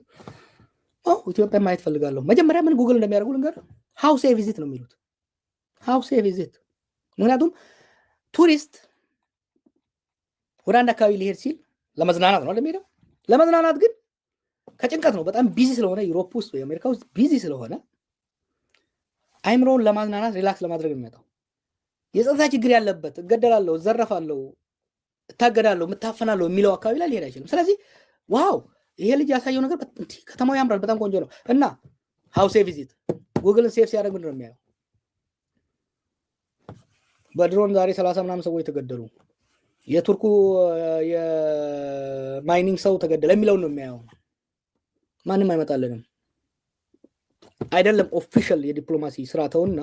ኢትዮጵያ ማየት ፈልጋለሁ። መጀመሪያ ምን ጉግል እንደሚያደርጉ ልንገር። How safe is it ነው የሚሉት። How safe is it? ምክንያቱም ቱሪስት ወደ አንድ አካባቢ ሊሄድ ሲል ለመዝናናት ነው የሚሄደው። ለመዝናናት ግን ከጭንቀት ነው። በጣም busy ስለሆነ፣ Europe ውስጥ ወይ አሜሪካ ውስጥ busy ስለሆነ አይምሮውን ለማዝናናት፣ relax ለማድረግ የሚመጣው። የጸጥታ ችግር ያለበት፣ እገደላለሁ፣ እዘረፋለሁ፣ እታገዳለሁ፣ እታፈናለሁ የሚለው አካባቢ ላይ ሊሄድ አይችልም። ስለዚህ wow፣ ይሄ ልጅ ያሳየው ነገር፣ ከተማው ያምራል፣ በጣም ቆንጆ ነው እና how safe is it? Google ን safe ሲያደርግ ምንድን ነው የሚያየው? በድሮን ዛሬ 30 ምናምን ሰዎች ተገደሉ፣ የቱርኩ የ mining ሰው ተገደለ የሚለውን ነው የሚያየው። ማንም አይመጣልንም። አይደለም official የዲፕሎማሲ ስራ ተውና፣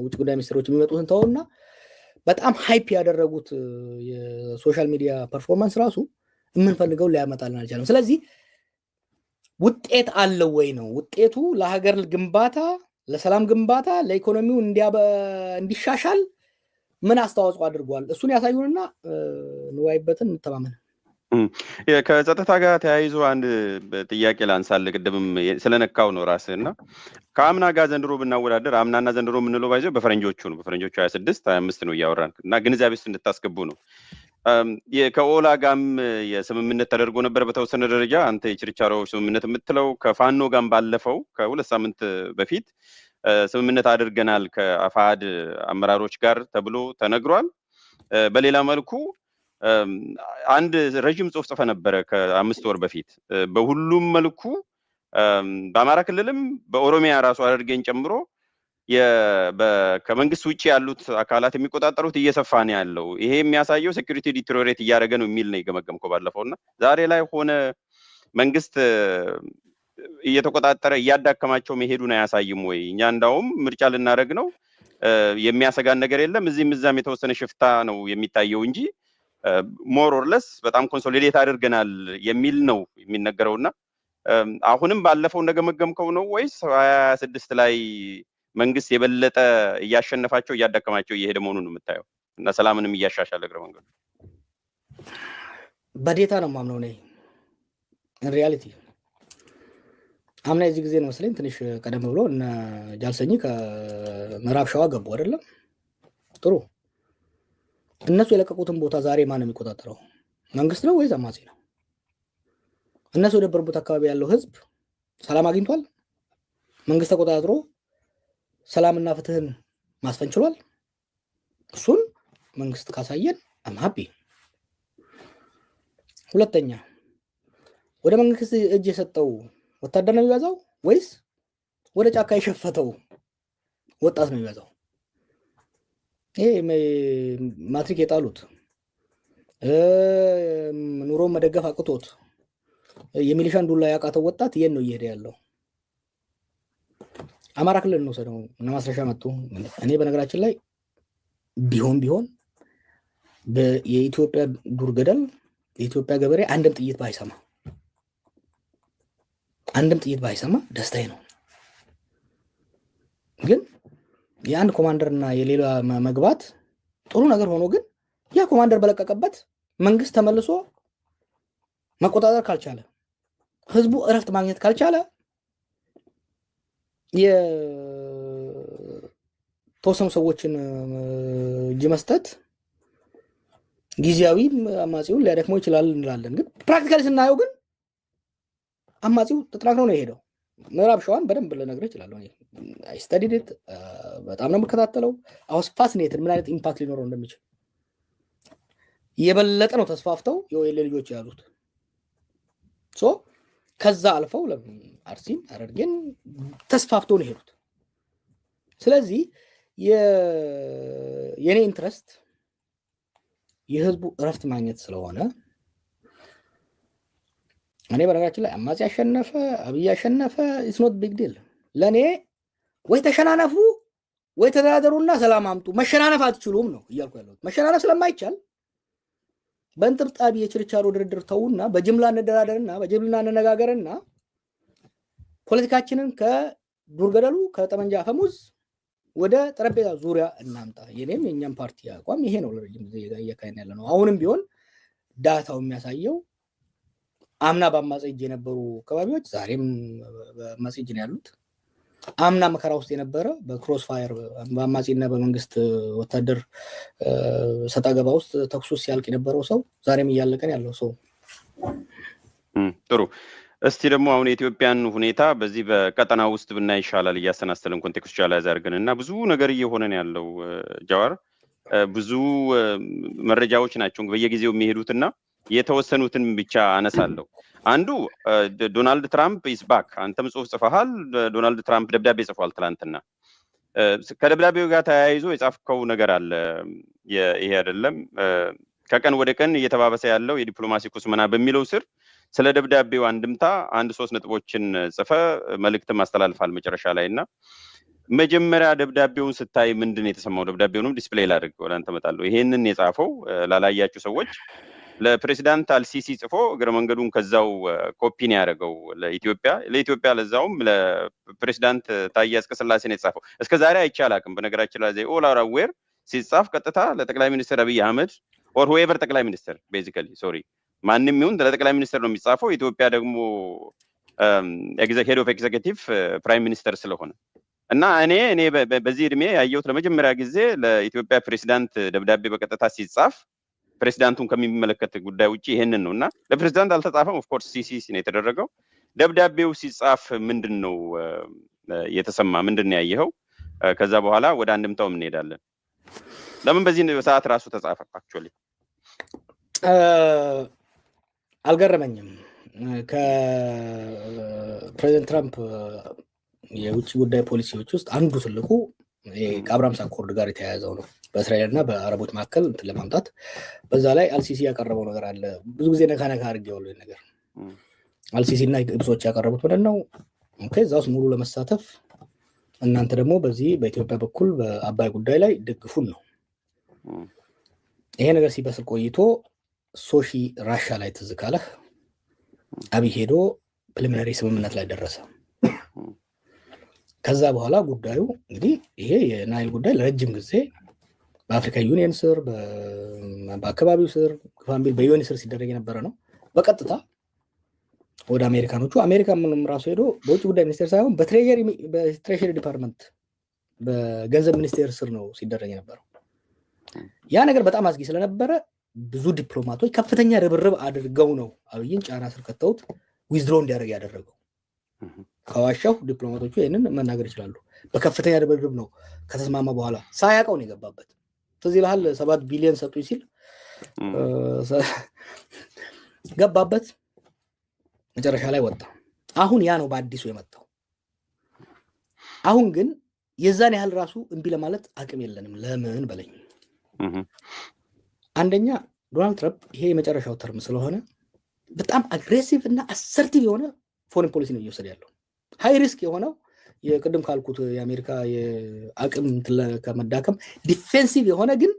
ውጭ ጉዳይ ሚኒስትሮች የሚመጡትን ተውና፣ በጣም hype ያደረጉት የ social media performance ራሱ የምንፈልገው ሊያመጣልን አልቻለም። ስለዚህ ውጤት አለው ወይ ነው። ውጤቱ ለሀገር ግንባታ፣ ለሰላም ግንባታ፣ ለኢኮኖሚው እንዲሻሻል ምን አስተዋጽኦ አድርጓል? እሱን ያሳዩንና እንወያይበትን፣ እንተማመን። ከጸጥታ ጋር ተያይዞ አንድ ጥያቄ ላንሳልህ። ቅድምም ስለነካው ነው ራስህ እና ከአምና ጋር ዘንድሮ ብናወዳደር፣ አምናና ዘንድሮ የምንለው by the way በፈረንጆቹ ነው። በፈረንጆቹ 26 25 ነው እያወራን እና ግንዛቤ ውስጥ እንድታስገቡ ነው። ከኦላ ጋርም የስምምነት ተደርጎ ነበር በተወሰነ ደረጃ፣ አንተ የችርቻሮ ስምምነት የምትለው። ከፋኖ ጋርም ባለፈው ከ2 ሳምንት በፊት ስምምነት አድርገናል ከአፋሕድ አመራሮች ጋር ተብሎ ተነግሯል። በሌላ መልኩ አንድ ረዥም ጽሑፍ ጽፈህ ነበረ ከ5 ወር በፊት። በሁሉም መልኩ በአማራ ክልልም በኦሮሚያ ራሱ ሐረርጌን ጨምሮ ከመንግስት ውጭ ያሉት አካላት የሚቆጣጠሩት እየሰፋ ነው ያለው። ይሄ የሚያሳየው security deteriorate እያደረገ ነው የሚል ነው የገመገምከው ባለፈው። እና ዛሬ ላይ ሆነ መንግስት እየተቆጣጠረ እያዳከማቸው መሄዱን አያሳይም ወይ? እኛ እንዳውም ምርጫ ልናደርግ ነው፣ የሚያሰጋን ነገር የለም፣ እዚህም እዛም የተወሰነ ሽፍታ ነው የሚታየው እንጂ more or less በጣም consolidate አድርገናል የሚል ነው የሚነገረው። እና አሁንም ባለፈው እንደገመገምከው ነው ወይስ 26 ላይ መንግስት የበለጠ እያሸነፋቸው፣ እያዳከማቸው እየሄደ መሆኑን ነው የምታየው እና ሰላምንም እያሻሻለ እግረ መንገዱ? በ data ነው የማምነው እኔ። Reality አምና የዚህ ጊዜ ነው መሰለኝ፣ ትንሽ ቀደም ብሎ እነ ጃልሰኝ ከምዕራብ ሸዋ ገቡ አይደለም? ጥሩ፣ እነሱ የለቀቁትን ቦታ ዛሬ ማን ነው የሚቆጣጠረው? መንግስት ነው ወይስ አማጺ ነው? እነሱ የነበሩበት አካባቢ ያለው ህዝብ ሰላም አግኝቷል? መንግስት ተቆጣጥሮ ሰላምና ፍትህን ማስፈን ችሏል? እሱን መንግስት ካሳየን I'm happy። ሁለተኛ፣ ወደ መንግስት እጅ የሰጠው ወታደር ነው የሚበዛው ወይስ ወደ ጫካ የሸፈተው ወጣት ነው የሚበዛው? ይሄ ማትሪክ የጣሉት፣ ኑሮን መደገፍ አቅቶት የሚሊሻን ዱላ ያቃተው ወጣት የት ነው እየሄደ ያለው? አማራ ክልል እንውሰደው። እነ ማስረሻ መጡ። እኔ በነገራችን ላይ ቢሆን ቢሆን የኢትዮጵያ ዱር ገደል የኢትዮጵያ ገበሬ አንድም ጥይት ባይሰማ ደስታዬ ነው። ግን የአንድ ኮማንደር እና የሌላ መግባት ጥሩ ነገር ሆኖ ግን ያ ኮማንደር በለቀቀበት መንግስት ተመልሶ መቆጣጠር ካልቻለ፣ ህዝቡ እረፍት ማግኘት ካልቻለ፣ የተወሰኑ ሰዎችን እጅ መስጠት ጊዜያዊ አማጺውን ሊያደክመው ይችላል እንላለን። ግን practically ስናየው ግን አማጺው ተጠናክሮ ነው የሄደው። ምዕራብ ሸዋን በደንብ ልነግርህ እችላለሁ። I studied it፣ በጣም ነው የምከታተለው። I was fascinated ምን አይነት impact ሊኖረው እንደሚችል። የበለጠ ነው ተስፋፍተው የ OLA ልጆች የያዙት። So ከዛ አልፈው አርሲን፣ ሐረርጌን ተስፋፍተው ነው የሄዱት። ስለዚህ የኔ interest የህዝቡ እረፍት ማግኘት ስለሆነ፣ እኔ በነገራችን ላይ አማጺ አሸነፈ፣ አብይ አሸነፈ it's not big deal ለእኔ። ወይ ተሸናነፉ ወይ ተደራደሩና ሰላም አምጡ። መሸናነፍ አትችሉም ነው እያልኩ ያለሁት። መሸናነፍ ስለማይቻል በእንጥብጣቢ የችርቻሮ ድርድር ተዉና በጅምላ እንደራደርና በጅምላ እንነጋገርና ፖለቲካችንን ከዱር ገደሉ፣ ከጠመንጃ አፈሙዝ ወደ ጠረጴዛ ዙሪያ እናምጣ። የኔም የእኛም ፓርቲ አቋም ይሄ ነው። ለረጅም ጊዜ እያካሄድን ያለ ነው። አሁንም ቢሆን ዳታው የሚያሳየው አምና በአማጺ እጅ የነበሩ አካባቢዎች ዛሬም በአማጺ እጅ ነው ያሉት። አምና መከራ ውስጥ የነበረ በ crossfire በአማጺና በመንግስት ወታደር ሰጣ ገባ ውስጥ ተኩሱ ሲያልቅ የነበረው ሰው ዛሬም እያለቀን ያለው ሰው። ጥሩ። እስቲ ደግሞ አሁን የኢትዮጵያን ሁኔታ በዚህ በቀጠና ውስጥ ብናይ ይሻላል፣ እያሰናሰልን contextualize አድርገን። እና ብዙ ነገር እየሆነ ነው ያለው ጃዋር፣ ብዙ መረጃዎች ናቸው በየጊዜው የሚሄዱትና የተወሰኑትን ብቻ አነሳለሁ። አንዱ ዶናልድ ትራምፕ is back። አንተም ጽሁፍ ጽፈሃል። ዶናልድ ትራምፕ ደብዳቤ ጽፏል ትላንትና። ከደብዳቤው ጋር ተያይዞ የጻፍከው ነገር አለ። ይሄ አይደለም ከቀን ወደ ቀን እየተባባሰ ያለው የዲፕሎማሲ ኩስምና በሚለው ስር ስለ ደብዳቤው አንድምታ አንድ ሶስት ነጥቦችን ጽፈህ መልእክትም አስተላልፈሃል መጨረሻ ላይ። እና መጀመሪያ ደብዳቤውን ስታይ ምንድን ነው የተሰማው? ደብዳቤውንም display ላድርግ፣ ወደ አንተ እመጣለሁ። ይሄንን የጻፈው ላላያችሁ ሰዎች ለፕሬዚዳንት አልሲሲ ጽፎ እግረ መንገዱን ከዛው ኮፒ ነው ያደረገው ለኢትዮጵያ፣ ለዛውም ለፕሬዚዳንት ታዬ አጽቀሥላሴ ነው የተጻፈው። እስከ ዛሬ አይቼ አላውቅም። በነገራችን ላይ all are aware ሲጻፍ ቀጥታ ለጠቅላይ ሚኒስትር አብይ አህመድ or whoever ጠቅላይ ሚኒስትር፣ basically sorry፣ ማንም ይሁን ለጠቅላይ ሚኒስትር ነው የሚጻፈው። ኢትዮጵያ ደግሞ head of executive prime minister ስለሆነ። እና እኔ በዚህ እድሜ ያየሁት ለመጀመሪያ ጊዜ ለኢትዮጵያ ፕሬዚዳንት ደብዳቤ በቀጥታ ሲጻፍ ፕሬዚዳንቱን ከሚመለከት ጉዳይ ውጭ ይሄንን ነው። እና ለፕሬዚዳንት አልተጻፈም። Of course CC ነው የተደረገው። ደብዳቤው ሲጻፍ ምንድን ነው የተሰማ? ምንድን ነው ያየኸው? ከዛ በኋላ ወደ አንድምታው እንሄዳለን። ለምን በዚህ ሰዓት ራሱ ተጻፈ? Actually አልገረመኝም። ከፕሬዚደንት ትራምፕ የውጭ ጉዳይ ፖሊሲዎች ውስጥ አንዱ ትልቁ ከ Abraham Accord ጋር የተያያዘው ነው። በእስራኤል እና በአረቦች መካከል እንትን ለማምጣት። በዛ ላይ አልሲሲ ያቀረበው ነገር አለ። ብዙ ጊዜ ነካ ነካ አድርጌዋለሁ ይሄን ነገር። አልሲሲ እና ግብጾች ያቀረቡት ምንድን ነው? Okay፣ እዛ ውስጥ ሙሉ ለመሳተፍ እናንተ ደግሞ በዚህ በኢትዮጵያ በኩል በአባይ ጉዳይ ላይ ደግፉን ነው። ይሄ ነገር ሲበስል ቆይቶ ሶሺ ራሻ ላይ ትዝ ካለህ አብይ ሄዶ preliminary ስምምነት ላይ ደረሰ። ከዛ በኋላ ጉዳዩ እንግዲህ ይሄ የናይል ጉዳይ ለረጅም ጊዜ በ African Union ስር፣ በአካባቢው ስር፣ ግፋም ቢል በ UN ስር ሲደረግ የነበረ ነው። በቀጥታ ወደ አሜሪካኖቹ፣ አሜሪካ ምንም ራሱ ሄዶ በውጭ ጉዳይ ሚኒስቴር ሳይሆን በ Treasury Department፣ በገንዘብ ሚኒስቴር ስር ነው ሲደረግ የነበረው። ያ ነገር በጣም አስጊ ስለነበረ ብዙ ዲፕሎማቶች ከፍተኛ ርብርብ አድርገው ነው አብይን ጫና ስር ከተውት withdraw እንዲያደርግ ያደረገው። ከዋሻው ዲፕሎማቶቹ ይህንን መናገር ይችላሉ። በከፍተኛ ርብርብ ነው ከተስማማ በኋላ፣ ሳያውቀው ነው የገባበት። ትዝ ይልሃል፣ 7 ቢሊዮን ሰጡኝ ሲል ገባበት፣ መጨረሻ ላይ ወጣ። አሁን ያ ነው በአዲሱ የመጣው። አሁን ግን የዛን ያህል ራሱ እምቢ ለማለት አቅም የለንም። ለምን በለኝ። አንደኛ ዶናልድ ትራምፕ ይሄ የመጨረሻው term ስለሆነ በጣም aggressive እና assertive የሆነ foreign policy ነው እየወሰደ ያለው። High risk የሆነው የቅድም ካልኩት የአሜሪካ የአቅም ከመዳከም defensive የሆነ ግን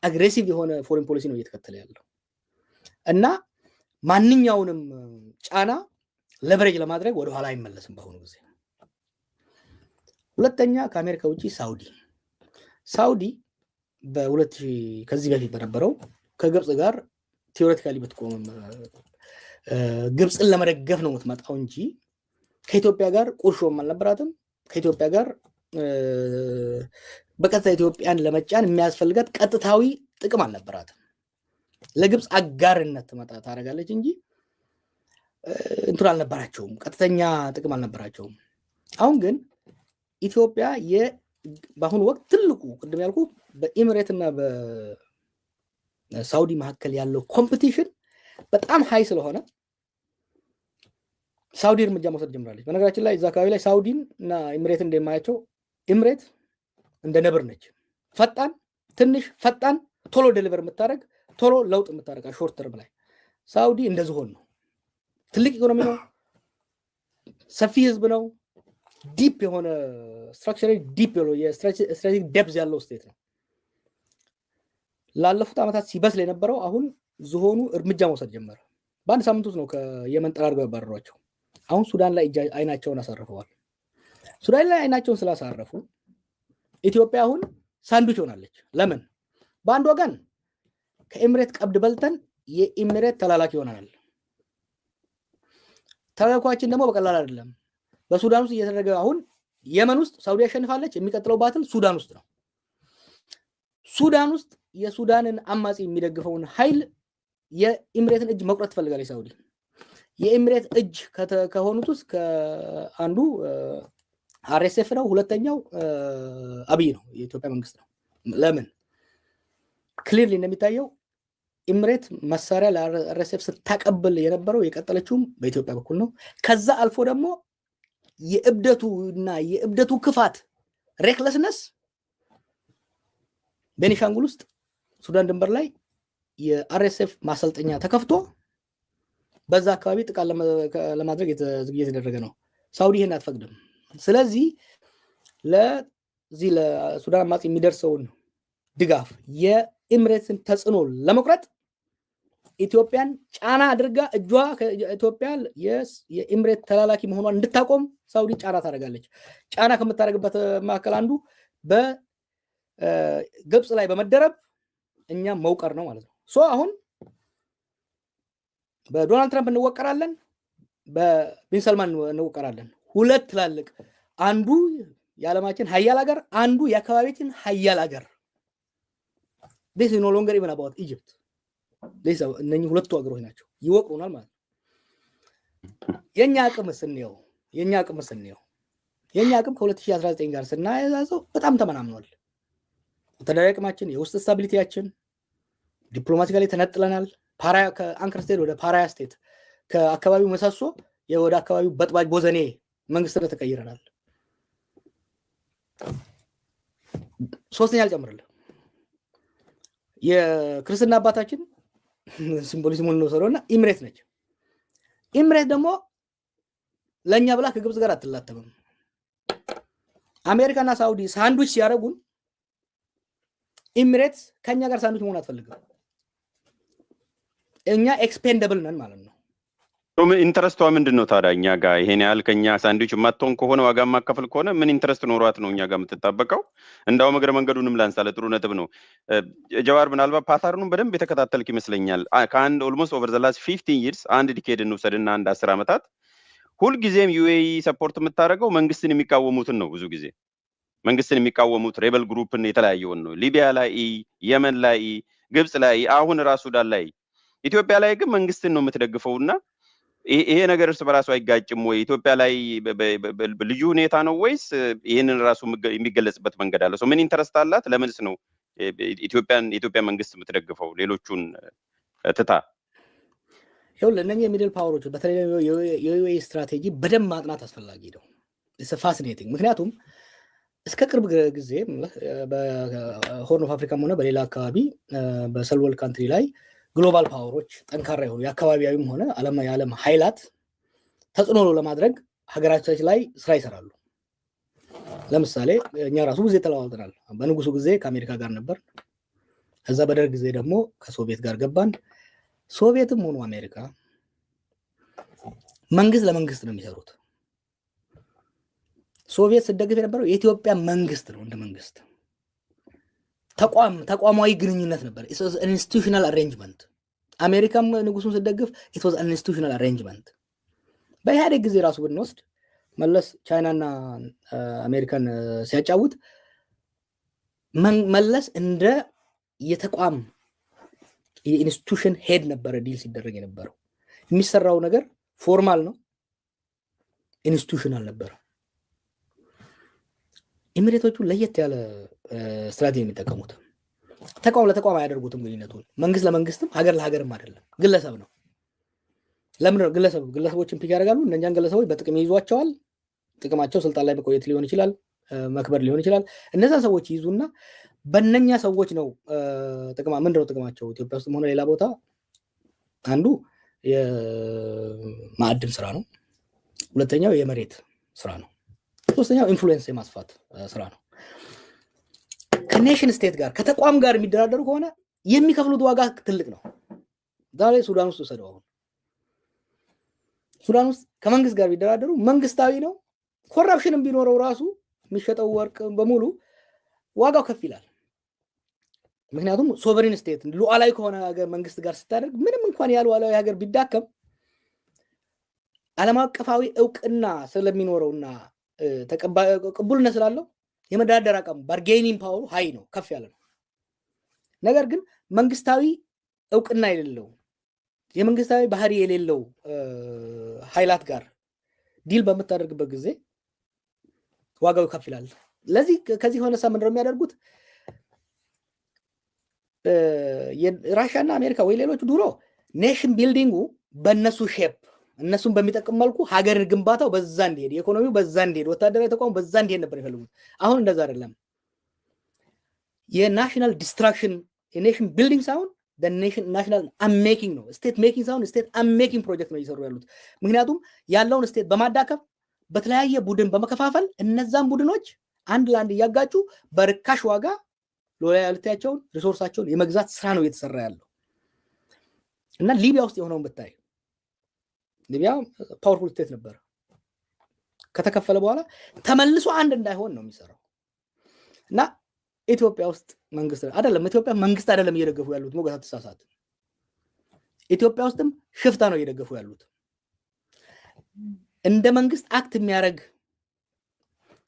aggressive የሆነ foreign policy ነው እየተከተለ ያለው እና ማንኛውንም ጫና leverage ለማድረግ ወደኋላ አይመለስም በአሁኑ ጊዜ። ሁለተኛ፣ ከአሜሪካ ውጭ ሳውዲ በሁለት ከዚህ በፊት በነበረው ከግብፅ ጋር theoretically ብትቆምም ግብፅን ለመደገፍ ነው የምትመጣው እንጂ ከኢትዮጵያ ጋር ቁርሾም አልነበራትም። ከኢትዮጵያ ጋር በቀጥታ ኢትዮጵያን ለመጫን የሚያስፈልጋት ቀጥታዊ ጥቅም አልነበራትም። ለግብፅ አጋርነት ትመጣ ታደርጋለች እንጂ እንትን አልነበራቸውም፣ ቀጥተኛ ጥቅም አልነበራቸውም። አሁን ግን ኢትዮጵያ በአሁኑ ወቅት ትልቁ ቅድም ያልኩ በኢሚሬት እና በሳውዲ መካከል ያለው competition በጣም high ስለሆነ ሳውዲ እርምጃ መውሰድ ጀምራለች። በነገራችን ላይ እዛ አካባቢ ላይ ሳውዲን እና ኢሚሬት እንደማያቸው ኢሚሬት እንደ ነብር ነች። ፈጣን፣ ትንሽ ፈጣን፣ ቶሎ deliver የምታደርግ፣ ቶሎ ለውጥ የምታደርግ short term ላይ። ሳውዲ እንደ ዝሆን ነው። ትልቅ ኢኮኖሚ ነው። ሰፊ ህዝብ ነው። Deep የሆነ structure፣ deep የ strategic depth ያለው state ነው። ላለፉት ዓመታት ሲበስል የነበረው አሁን ዝሆኑ እርምጃ መውሰድ ጀመረ። በአንድ ሳምንት ውስጥ ነው ከየመን ጠራርገው ያባረሯቸው። አሁን ሱዳን ላይ አይናቸውን አሳርፈዋል። ሱዳን ላይ አይናቸውን ስላሳረፉ ኢትዮጵያ አሁን ሳንዱች ሆናለች። ለምን? በአንድ ወገን ከኤምሬት ቀብድ በልተን የኤምሬት ተላላኪ ሆነናል። ተላላኪያችን ደግሞ በቀላል አይደለም። በሱዳን ውስጥ እየተደረገ አሁን የመን ውስጥ ሳውዲ ያሸንፋለች። የሚቀጥለው battle ሱዳን ውስጥ ነው። ሱዳን ውስጥ የሱዳንን አማጺ የሚደግፈውን ኃይል የኢምሬትን እጅ መቁረጥ ትፈልጋለች ሳውዲ። የኤምሬት እጅ ከሆኑት ውስጥ አንዱ RSF ነው። ሁለተኛው አብይ ነው፣ የኢትዮጵያ መንግስት ነው። ለምን? Clearly እንደሚታየው ኢምሬት መሳሪያ ለ RSF ስታቀብል የነበረው የቀጠለችውም በኢትዮጵያ በኩል ነው። ከዛ አልፎ ደግሞ የእብደቱ እና የእብደቱ ክፋት recklessness ቤኒሻንጉል ውስጥ ሱዳን ድንበር ላይ የ RSF ማሰልጠኛ ተከፍቶ በዛ አካባቢ ጥቃት ለማድረግ ዝግጅት የተደረገ ነው። ሳውዲ ይህን አትፈቅድም። ስለዚህ ለዚህ ለሱዳን አማጺ የሚደርሰውን ድጋፍ የኤምሬትስን ተጽዕኖ ለመቁረጥ ኢትዮጵያን ጫና አድርጋ እጇ ኢትዮጵያ የኤምሬት ተላላኪ መሆኗን እንድታቆም ሳውዲ ጫና ታደርጋለች። ጫና ከምታደርግበት መካከል አንዱ በግብፅ ላይ በመደረብ እኛም መውቀር ነው ማለት ነው። So አሁን በዶናልድ ትራምፕ እንወቀራለን፣ በቢን ሰልማን እንወቀራለን። ሁለት ትላልቅ፣ አንዱ የዓለማችን ሀያል ሀገር፣ አንዱ የአካባቢያችን ሀያል ሀገር። This no longer even about Egypt። እነኚህ ሁለቱ ሀገሮች ናቸው፣ ይወቅሩናል ማለት ነው። የእኛ አቅም ስንየው የእኛ አቅም ከ2019 ጋር ስናያዘው በጣም ተመናምኗል። ወታደራዊ አቅማችን፣ የውስጥ stability ያችን፣ diplomatically ተነጥለናል። Pariah ከ anchor state ወደ pariah state፣ ከአካባቢው ምሰሶ ወደ አካባቢው በጥባጭ ቦዘኔ መንግስትነት ተቀይረናል። ሶስተኛ አልጨምርልህ፣ የክርስትና አባታችን symbolism ኡን እንውሰደው እና ኢምሬት ነች። ኢምሬት ደግሞ ለእኛ ብላ ከግብፅ ጋር አትላተምም። አሜሪካና ሳውዲ ሳንዱች ሲያደርጉን ኢሚሬትስ ከእኛ ጋር ሳንዱች መሆን አትፈልግም። እኛ expendable ነን ማለት ነው። Interest ኧ ምንድን ነው ታዲያ? እኛ ጋር ይሄን ያህል ከኛ ሳንድዊች የማትሆን ከሆነ፣ ዋጋ የማከፍል ከሆነ ምን interest ኖሯት ነው እኛ ጋር የምትጣበቀው? እንዳውም እግረ መንገዱንም ላንሳ፣ ለጥሩ ነጥብ ነው። ጀዋር፣ ምናልባት pattern ኡን በደንብ የተከታተልክ ይመስለኛል። ከአንድ almost over the last 15 years፣ አንድ decade እንውሰድና አንድ 10 ዓመታት፣ ሁልጊዜም UAE support የምታደርገው መንግስትን የሚቃወሙትን ነው። ብዙ ጊዜ መንግስትን የሚቃወሙት rebel group ን የተለያየውን ነው። ሊቢያ ላይ፣ የመን ላይ፣ ግብፅ ላይ፣ አሁን ራሱ ሱዳን ላይ። ኢትዮጵያ ላይ ግን መንግስትን ነው የምትደግፈው እና ይሄ ነገር እርስ በራሱ አይጋጭም ወይ? ኢትዮጵያ ላይ ልዩ ሁኔታ ነው ወይስ ይህንን ራሱ የሚገለጽበት መንገድ አለ? ምን interest አላት? ለምንስ ነው ኢትዮጵያን የኢትዮጵያ መንግስት የምትደግፈው ሌሎቹን ትታ? ይኸውልህ፣ እነኚህ የ middle power ኦች በተለይ የ UAE ስትራቴጂ በደንብ ማጥናት አስፈላጊ ነው። Fascinating። ምክንያቱም እስከ ቅርብ ጊዜ በ Horn of Africa ም ሆነ በሌላ አካባቢ በ third world country ላይ Global power ኦች፣ ጠንካራ የሆኑ የአካባቢያዊም ሆነ የዓለም ኃይላት ተጽዕኖ ለማድረግ ሀገራችን ላይ ስራ ይሰራሉ። ለምሳሌ እኛ ራሱ ጊዜ ተለዋውጠናል። በንጉሱ ጊዜ ከአሜሪካ ጋር ነበር። ከዛ በደርግ ጊዜ ደግሞ ከሶቪየት ጋር ገባን። ሶቪየትም ሆኑ አሜሪካ መንግስት ለመንግስት ነው የሚሰሩት። ሶቪየት ስትደግፍ የነበረው የኢትዮጵያ መንግስት ነው። እንደ መንግስት ተቋም ተቋማዊ ግንኙነት ነበር። Institutional arrangement። አሜሪካም ንጉሱን ስትደግፍ it was institutional arrangement። በኢህአዴግ ጊዜ ራሱ ብንወስድ መለስ ቻይናና አሜሪካን ሲያጫውት መለስ እንደ የተቋም የ institution head ነበረ deal ሲደረግ የነበረው። የሚሰራው ነገር formal ነው፣ institutional ነበረ። ኤሚሬቶቹ ለየት ያለ ስትራቴጂ የሚጠቀሙት ተቋም ለተቋም አያደርጉትም ግንኙነቱን። መንግስት ለመንግስትም ሀገር ለሀገርም አይደለም፣ ግለሰብ ነው። ለምን ግለሰብ ግለሰቦችን pick ያደርጋሉ። እነኛን ግለሰቦች በጥቅም ይይዟቸዋል። ጥቅማቸው ስልጣን ላይ መቆየት ሊሆን ይችላል፣ መክበር ሊሆን ይችላል። እነዛ ሰዎች ይይዙና በእነኛ ሰዎች ነው ጥቅማ ምንድነው ጥቅማቸው? ኢትዮጵያ ውስጥም ሆነ ሌላ ቦታ አንዱ የማዕድን ስራ ነው። ሁለተኛው የመሬት ስራ ነው። ሶስተኛው influence የማስፋት ስራ ነው። ከ nation state ጋር፣ ከተቋም ጋር የሚደራደሩ ከሆነ የሚከፍሉት ዋጋ ትልቅ ነው። ዛሬ ሱዳን ውስጥ ውሰደው። አሁን ሱዳን ውስጥ ከመንግስት ጋር ቢደራደሩ መንግስታዊ ነው። Corruption ም ቢኖረው ራሱ የሚሸጠው ወርቅ በሙሉ ዋጋው ከፍ ይላል። ምክንያቱም sovereign state ሉዓላዊ ከሆነ ሀገር መንግስት ጋር ስታደርግ ምንም እንኳን ያ ሉዓላዊ ሀገር ቢዳከም ዓለም አቀፋዊ እውቅና ስለሚኖረውና ቅቡልነት ስላለው የመደራደር አቅሙ፣ bargaining power ኡ high ነው፣ ከፍ ያለ ነው። ነገር ግን መንግስታዊ እውቅና የሌለው፣ የመንግስታዊ ባህሪ የሌለው ኃይላት ጋር deal በምታደርግበት ጊዜ ዋጋው ከፍ ይላል። ለዚህ ከዚህ ሆነሳ ምንድነው የሚያደርጉት? ራሽያና አሜሪካ ወይ ሌሎቹ ድሮ nation building ኡ በእነሱ shape፣ እነሱን በሚጠቅም መልኩ ሀገር ግንባታው በዛ እንዲሄድ፣ የኢኮኖሚው በዛ እንዲሄድ፣ ወታደራዊ ተቋሙ በዛ እንዲሄድ ነበር የፈለጉት። አሁን እንደዛ አይደለም። የ national destruction፣ የ nation building ሳይሆን national unmaking ነው። State making ሳይሆን state unmaking project ነው እየሰሩ ያሉት። ምክንያቱም ያለውን state በማዳከም፣ በተለያየ ቡድን በመከፋፈል፣ እነዛን ቡድኖች አንድ ለአንድ እያጋጩ በርካሽ ዋጋ loyalty ያቸውን፣ resource ኣቸውን የመግዛት ስራ ነው እየተሰራ ያለው። እና ሊቢያ ውስጥ የሆነውን ብታይ ሊቢያ powerful state ነበር። ከተከፈለ በኋላ ተመልሶ አንድ እንዳይሆን ነው የሚሰራው። እና ኢትዮጵያ ውስጥ መንግስት አይደለም፣ ኢትዮጵያ መንግስት አይደለም እየደገፉ ያሉት። ሞገስ አትሳሳት። ኢትዮጵያ ውስጥም ሽፍታ ነው እየደገፉ ያሉት። እንደ መንግስት act የሚያደርግ፣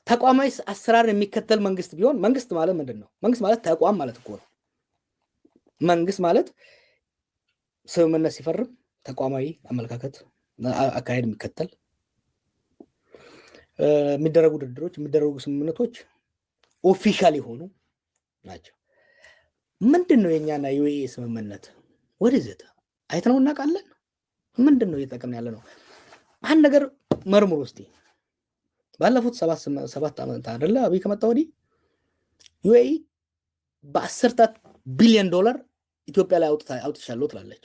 ተቋማዊ አሰራር የሚከተል መንግስት ቢሆን፣ መንግስት ማለት ምንድን ነው? መንግስት ማለት ተቋም ማለት እኮ ነው። መንግስት ማለት ስምምነት ሲፈርም ተቋማዊ አመለካከት፣ አካሄድ የሚከተል፣ የሚደረጉ ድርድሮች፣ የሚደረጉ ስምምነቶች official የሆኑ ናቸው። ምንድን ነው የእኛና የ UAE ስምምነት? ወደዚህ አይተነው እናውቃለን? ምንድን ነው እየጠቀምን ያለ ነው? አንድ ነገር መርምሩ እስቲ። ባለፉት 7 ዓመት አይደለ አብይ ከመጣ ወዲህ UAE በአስርታት ቢሊዮን ዶላር ኢትዮጵያ ላይ አውጥቻለሁ ትላለች።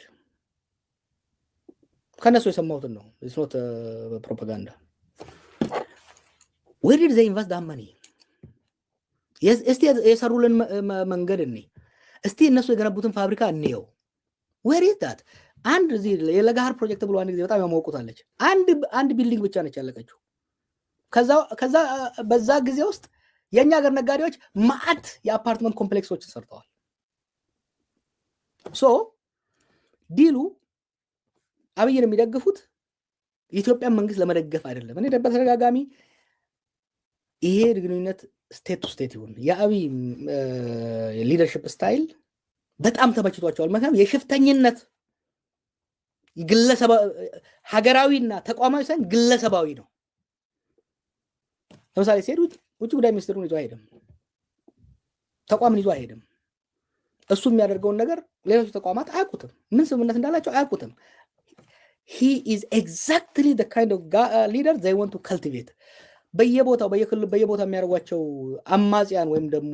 ከእነሱ የሰማሁትን ነው። It's not propaganda። Where did they invest that money? እስቲ የሰሩልን መንገድ እኔ እስቲ እነሱ የገነቡትን ፋብሪካ እንየው። Where is that? አንድ እዚህ የለጋሃር ፕሮጀክት ብሎ አንድ ጊዜ በጣም ያሞቁታለች። አንድ building ብቻ ነች ያለቀችው። ከዛ በዛ ጊዜ ውስጥ የእኛ ሀገር ነጋዴዎች ማአት የ apartment complex ኦችን ሰርተዋል። So deal ኡ አብይን የሚደግፉት የኢትዮጵያን መንግስት ለመደገፍ አይደለም። እኔ በተደጋጋሚ ይሄ ግንኙነት state to state ይሁን፣ የአብይ leadership style በጣም ተመችቷቸዋል። ምክንያቱም የሽፍተኝነት ሀገራዊና ተቋማዊ ሳይሆን ግለሰባዊ ነው። ለምሳሌ ሲሄድ ውጭ ጉዳይ ሚኒስትሩን ይዞ አይሄድም፣ ተቋምን ይዞ አይሄድም። እሱ የሚያደርገውን ነገር ሌሎች ተቋማት አያውቁትም። ምን ስምምነት እንዳላቸው አያውቁትም። He is exactly the kind of leader they want to cultivate። በየቦታው፣ በየክልሉ፣ በየቦታው የሚያደርጓቸው አማጽያን ወይም ደግሞ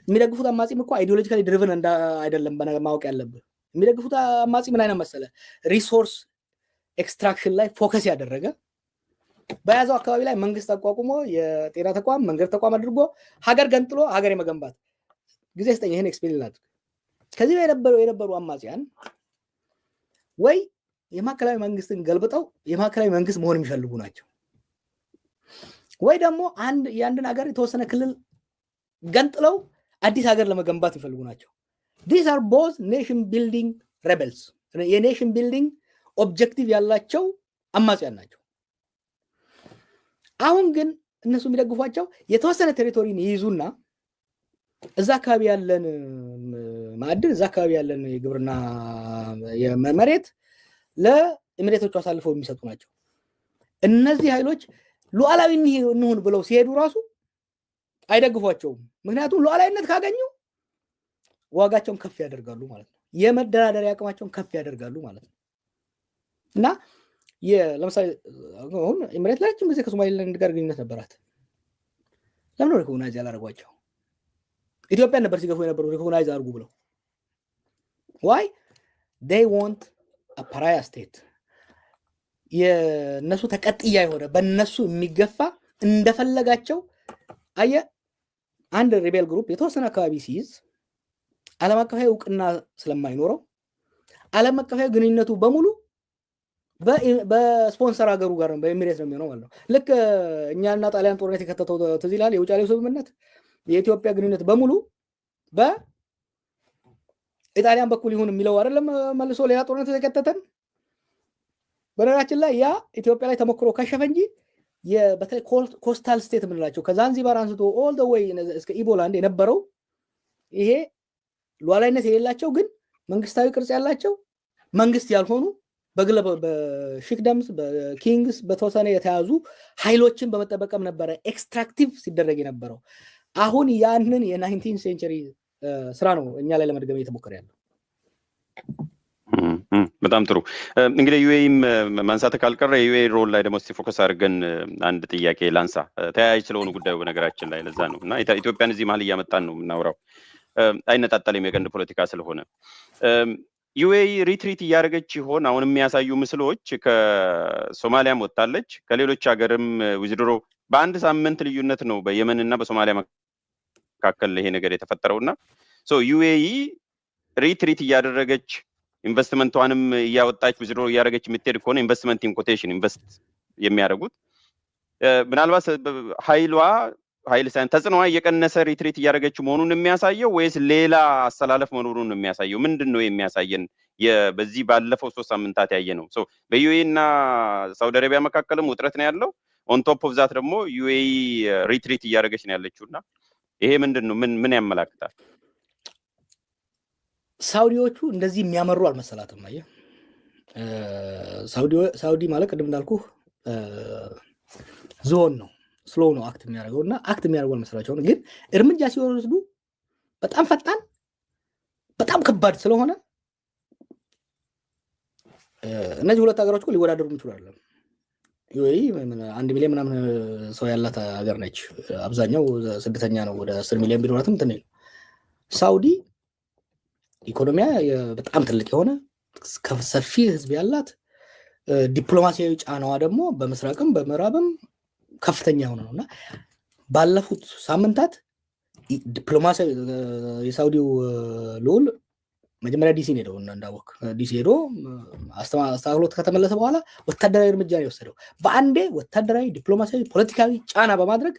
የሚደግፉት አማጺም እኮ ideologically driven አይደለም። ማወቅ ያለብህ የሚደግፉት አማጺ ምን አይነት መሰለ? Resource extraction ላይ focus ያደረገ፣ በያዘው አካባቢ ላይ መንግስት አቋቁሞ፣ የጤና ተቋም፣ መንገድ ተቋም አድርጎ፣ ሀገር ገንጥሎ ሀገር የመገንባት። ጊዜ ስጠኝ፣ ይህን explain ላድርግ። ከዚህ የነበሩ አማጽያን ወይ የማዕከላዊ መንግስትን ገልብጠው የማዕከላዊ መንግስት መሆን የሚፈልጉ ናቸው፣ ወይ ደግሞ አንድ የአንድን ሀገር የተወሰነ ክልል ገንጥለው አዲስ ሀገር ለመገንባት የሚፈልጉ ናቸው። These are both nation building rebels፣ የ nation building objective ያላቸው አማጽያን ናቸው። አሁን ግን እነሱ የሚደግፏቸው የተወሰነ territory ን ይይዙና እዛ አካባቢ ያለን ማዕድን፣ እዛ አካባቢ ያለን የግብርና መሬት ለኤሚሬቶቹ አሳልፈው የሚሰጡ ናቸው። እነዚህ ኃይሎች ሉዓላዊ እንሁን ብለው ሲሄዱ ራሱ አይደግፏቸውም። ምክንያቱም ሉዓላዊነት ካገኙ ዋጋቸውን ከፍ ያደርጋሉ ማለት ነው። የመደራደሪያ አቅማቸውን ከፍ ያደርጋሉ ማለት ነው። እና ለምሳሌ አሁን ኤሚሬት ለረጅም ጊዜ ከሶማሌላንድ ጋር ግንኙነት ነበራት። ለምን recognize ያላደረጓቸው? ኢትዮጵያን ነበር ሲገፉ የነበሩ recognize አድርጉ ብለው። Why? They want pariah state፣ የእነሱ ተቀጥያ የሆነ፣ በእነሱ የሚገፋ፣ እንደፈለጋቸው። አየ፣ አንድ rebel group የተወሰነ አካባቢ ሲይዝ ዓለም አቀፋዊ እውቅና ስለማይኖረው ዓለም አቀፋዊ ግንኙነቱ በሙሉ በስፖንሰር ሀገሩ ጋር ነው፣ በኤሚሬት ነው የሚሆነው ማለት ነው። ልክ እኛና ጣሊያን ጦርነት የከተተው ትዝ ይልሃል? የውጫሌው ስምምነት የኢትዮጵያ ግንኙነት በሙሉ በኢጣሊያን በኩል ይሁን የሚለው አይደለም መልሶ ሌላ ጦርነት የከተተን? በነገራችን ላይ ያ ኢትዮጵያ ላይ ተሞክሮ ከሸፈ እንጂ በተለይ coastal state የምንላቸው ከዛንዚባር አንስቶ all the way እስከ ኢቦላንድ የነበረው ይሄ ሉዓላዊነት የሌላቸው ግን መንግስታዊ ቅርጽ ያላቸው፣ መንግስት ያልሆኑ፣ በግለ በ sheikhdoms፣ በ kings በተወሰነ የተያዙ ኃይሎችን በመጠበቀም ነበረ extractive ሲደረግ የነበረው። አሁን ያንን የ 19th century ስራ ነው እኛ ላይ ለመድገም እየተሞከረ ያለው። በጣም ጥሩ። እንግዲህ UAE ም ማንሳት ካልቀረ የ UAE role ላይ ደግሞ እስቲ focus አድርገን አንድ ጥያቄ ላንሳ። ተያያዥ ስለሆኑ ጉዳዩ በነገራችን ላይ ለዛ ነው። እና ኢትዮጵያን እዚህ መሀል እያመጣን ነው የምናወራው። አይነጣጠልም የቀንድ ፖለቲካ ስለሆነ። UAE retreat እያደረገች ይሆን? አሁን የሚያሳዩ ምስሎች ከሶማሊያም ወጥታለች፣ ከሌሎች ሀገርም withdraw፣ በአንድ ሳምንት ልዩነት ነው በየመን እና በሶማሊያ መካከል ይሄ ነገር የተፈጠረው። እና UAE retreat እያደረገች፣ ኢንቨስትመንቷንም እያወጣች፣ withdraw እያደረገች የምትሄድ ከሆነ፣ investment in quotation፣ invest የሚያደርጉት ምናልባት ኃይሏ፣ ኃይል ሳይሆን ተጽዕኖዋ እየቀነሰ retreat እያደረገች መሆኑን የሚያሳየው ወይስ ሌላ አሰላለፍ መኖሩን ነው የሚያሳየው? ምንድን ነው የሚያሳየን? በዚህ ባለፈው 3 ሳምንታት ያየ ነው። በ UAE እና ሳውዲ አረቢያ መካከልም ውጥረት ነው ያለው። On top of that ደግሞ UAE retreat እያደረገች ነው ያለችው። እና ይሄ ምንድን ነው? ምን ያመላክታል? ሳውዲዎቹ እንደዚህ የሚያመሩ አልመሰላትም። አየህ፣ ሳውዲ ማለት ቅድም እንዳልኩ ዞን ነው፣ slow ነው act የሚያደርገው። እና act የሚያደርገው አልመሰላቸውም። ግን እርምጃ ሲወስዱ በጣም ፈጣን፣ በጣም ከባድ ስለሆነ እነዚህ ሁለት ሀገሮች እኮ ሊወዳደሩ የሚችሉ አይደለም። UAE 1 ሚሊዮን ምናምን ሰው ያላት ሀገር ነች። አብዛኛው ስደተኛ ነው። ወደ 10 ሚሊዮን ቢኖራትም ትንሽ ነው። ሳውዲ ኢኮኖሚያ በጣም ትልቅ የሆነ፣ ሰፊ ህዝብ ያላት፣ ዲፕሎማሲያዊ ጫናዋ ደግሞ በምስራቅም በምዕራብም ከፍተኛ የሆነ ነው። እና ባለፉት ሳምንታት ዲፕሎማሲያዊ የሳውዲው ልዑል መጀመሪያ ዲሲ ሄደው፣ እንዳወቅ ዲሲ ሄዶ አስተካክሎት ከተመለሰ በኋላ ወታደራዊ እርምጃ ነው የወሰደው። በአንዴ ወታደራዊ፣ ዲፕሎማሲያዊ፣ ፖለቲካዊ ጫና በማድረግ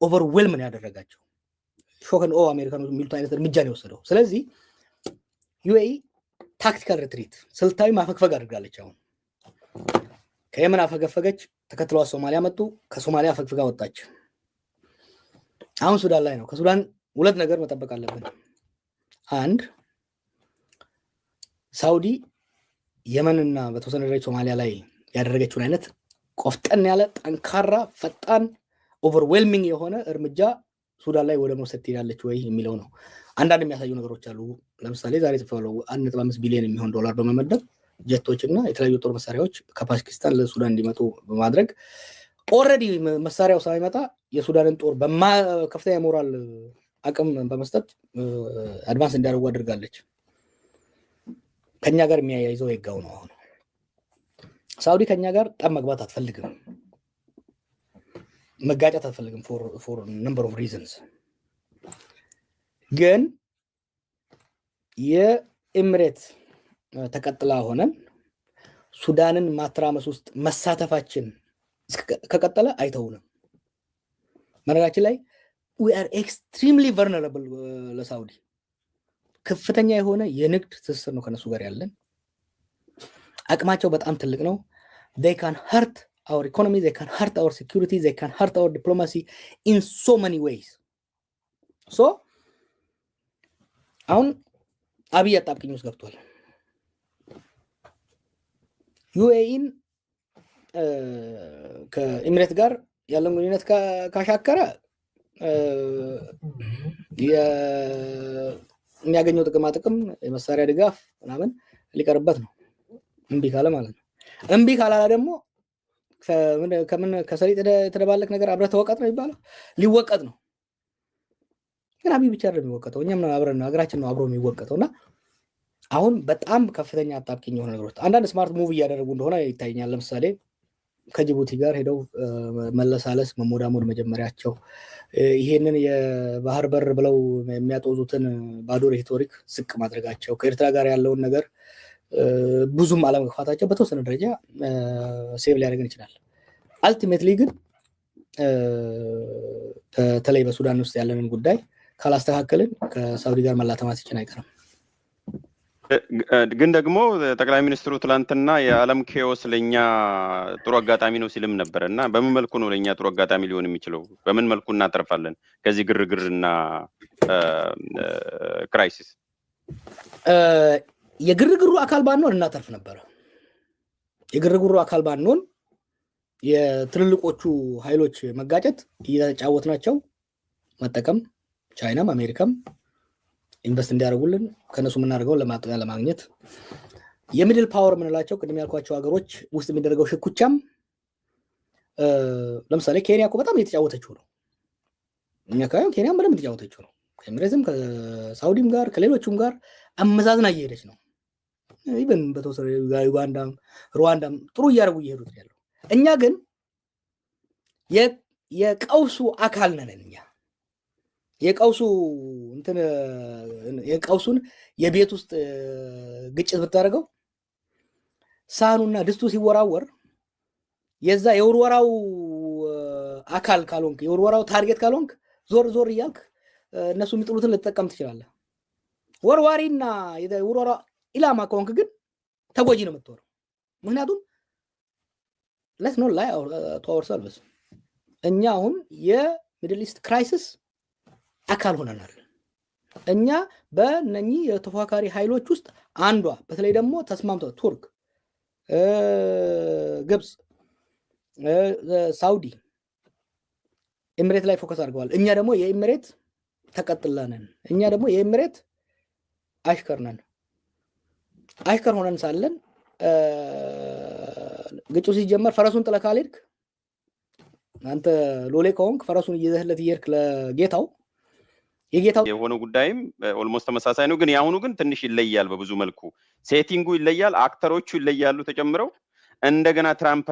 overwhelm ነው ያደረጋቸው። Shock and awe አሜሪካኖች የሚሉት አይነት እርምጃ ነው የወሰደው። ስለዚህ UAE tactical retreat፣ ስልታዊ ማፈግፈግ አድርጋለች። አሁን ከየመን አፈገፈገች፣ ተከትለዋ ሶማሊያ መጡ። ከሶማሊያ አፈግፍጋ ወጣች። አሁን ሱዳን ላይ ነው። ከሱዳን ሁለት ነገር መጠበቅ አለብን። አንድ፣ ሳውዲ የመንና በተወሰነ ደረጃ ሶማሊያ ላይ ያደረገችውን አይነት ቆፍጠን ያለ፣ ጠንካራ፣ ፈጣን፣ overwhelming የሆነ እርምጃ ሱዳን ላይ ወደ መውሰድ ትሄዳለች ወይ የሚለው ነው። አንዳንድ የሚያሳዩ ነገሮች አሉ። ለምሳሌ ዛሬ ጽፌዋለሁ። 1.5 ቢሊዮን የሚሆን ዶላር በመመደብ ጀቶች እና የተለያዩ ጦር መሳሪያዎች ከፓኪስታን ለሱዳን እንዲመጡ በማድረግ Already መሳሪያው ሳይመጣ የሱዳንን ጦር ከፍተኛ ሞራል አቅም በመስጠት advance እንዲያደርጉ አድርጋለች። ከኛ ጋር የሚያያይዘው የጋው ነው። አሁን ሳውዲ ከኛ ጋር ጠብ መግባት አትፈልግም፣ መጋጨት አትፈልግም for number of reasons። ግን የኤምሬት ተቀጥላ ሆነን ሱዳንን ማተራመስ ውስጥ መሳተፋችን ከቀጠለ አይተውንም። በነገራችን ላይ we are extremely vulnerable ለሳውዲ። ከፍተኛ የሆነ የንግድ ትስስር ነው ከነሱ ጋር ያለን። አቅማቸው በጣም ትልቅ ነው። They can hurt our economy, they can hurt our security, they can hurt our diplomacy in so many ways. So አሁን አብይ አጣብቂኝ ውስጥ ገብቷል። UAE ን ከኤሚሬት ጋር ያለውን ግንኙነት ካሻከረ የሚያገኘው ጥቅማ ጥቅም፣ የመሳሪያ ድጋፍ ምናምን ሊቀርበት ነው። እምቢ ካለ ማለት ነው። እምቢ ካላላ ደግሞ ከምን ከሰሊጥ የተደባለቅ ነገር አብረህ ተወቀጥ ነው የሚባለው፣ ሊወቀጥ ነው። ግን አብይ ብቻ አይደለም የሚወቀጠው፣ እኛም አብረን ነው፣ ሀገራችን ነው አብሮ የሚወቀጠው። እና አሁን በጣም ከፍተኛ አጣብቂኝ የሆነ ነገሮች አንዳንድ smart move እያደረጉ እንደሆነ ይታየኛል። ለምሳሌ ከጅቡቲ ጋር ሄደው መለሳለስ፣ መሞዳሞድ መጀመሪያቸው፣ ይሄንን የባህር በር ብለው የሚያጦዙትን ባዶ rhetoric ዝቅ ማድረጋቸው፣ ከኤርትራ ጋር ያለውን ነገር ብዙም አለመግፋታቸው በተወሰነ ደረጃ save ሊያደርገን ይችላል። Ultimately ግን በተለይ በሱዳን ውስጥ ያለንን ጉዳይ ካላስተካከልን ከሳውዲ ጋር መላተማችን አይቀርም። ግን ደግሞ ጠቅላይ ሚኒስትሩ ትላንትና የዓለም chaos ለእኛ ጥሩ አጋጣሚ ነው ሲልም ነበረ። እና በምን መልኩ ነው ለእኛ ጥሩ አጋጣሚ ሊሆን የሚችለው? በምን መልኩ እናተርፋለን ከዚህ ግርግርና crisis? የግርግሩ አካል ባንሆን እናተርፍ ነበረ። የግርግሩ አካል ባንሆን፣ የትልልቆቹ ኃይሎች መጋጨት እየተጫወትናቸው መጠቀም፣ ቻይናም አሜሪካም invest እንዲያደርጉልን ከእነሱ የምናደርገውን ለማግኘት፣ የ middle power የምንላቸው ቅድም ያልኳቸው ሀገሮች ውስጥ የሚደረገው ሽኩቻም፣ ለምሳሌ ኬንያ እኮ በጣም እየተጫወተችው ነው። እኛ አካባቢ ኬንያም በደንብ እየተጫወተችው ነው። ከኤሚሬትም ከሳውዲም ጋር ከሌሎቹም ጋር አመዛዝና እየሄደች ነው። Even በተወሰነ ዩጋንዳም ሩዋንዳም ጥሩ እያደረጉ እየሄዱት ያለው። እኛ ግን የቀውሱ አካል ነን። እኛ የቀውሱ እንትን የቀውሱን የቤት ውስጥ ግጭት ብታደርገው፣ ሳህኑና ድስቱ ሲወራወር የዛ የውርወራው አካል ካልሆንክ፣ የውርወራው target ካልሆንክ፣ ዞር ዞር እያልክ እነሱ የሚጥሉትን ልትጠቀም ትችላለህ። ወርዋሪና የውርወራው ኢላማ ከሆንክ ግን ተጎጂ ነው የምትሆነው። ምክንያቱም let's not lie to ourselves፣ እኛ አሁን የ Middle East crisis አካል ሆነናል። እኛ በእነኚህ የተፎካካሪ ኃይሎች ውስጥ አንዷ፣ በተለይ ደግሞ ተስማምተው ቱርክ፣ ግብፅ፣ ሳውዲ ኤሚሬት ላይ focus አድርገዋል። እኛ ደግሞ የኤሚሬት ተቀጥላ ነን። እኛ ደግሞ የኤሚሬት አሽከር ነን። አሽከር ሆነን ሳለን ግጭቱ ሲጀመር ፈረሱን ጥለህ ካልሄድክ፣ አንተ ሎሌ ከሆንክ ፈረሱን ይዘህለት እየሄድክ ለጌታው የጌታው የሆነው ጉዳይም almost ተመሳሳይ ነው፣ ግን የአሁኑ ግን ትንሽ ይለያል በብዙ መልኩ። Setting ኡ ይለያል፣ actor ኦቹ ይለያሉ ተጨምረው እንደገና ትራምፕ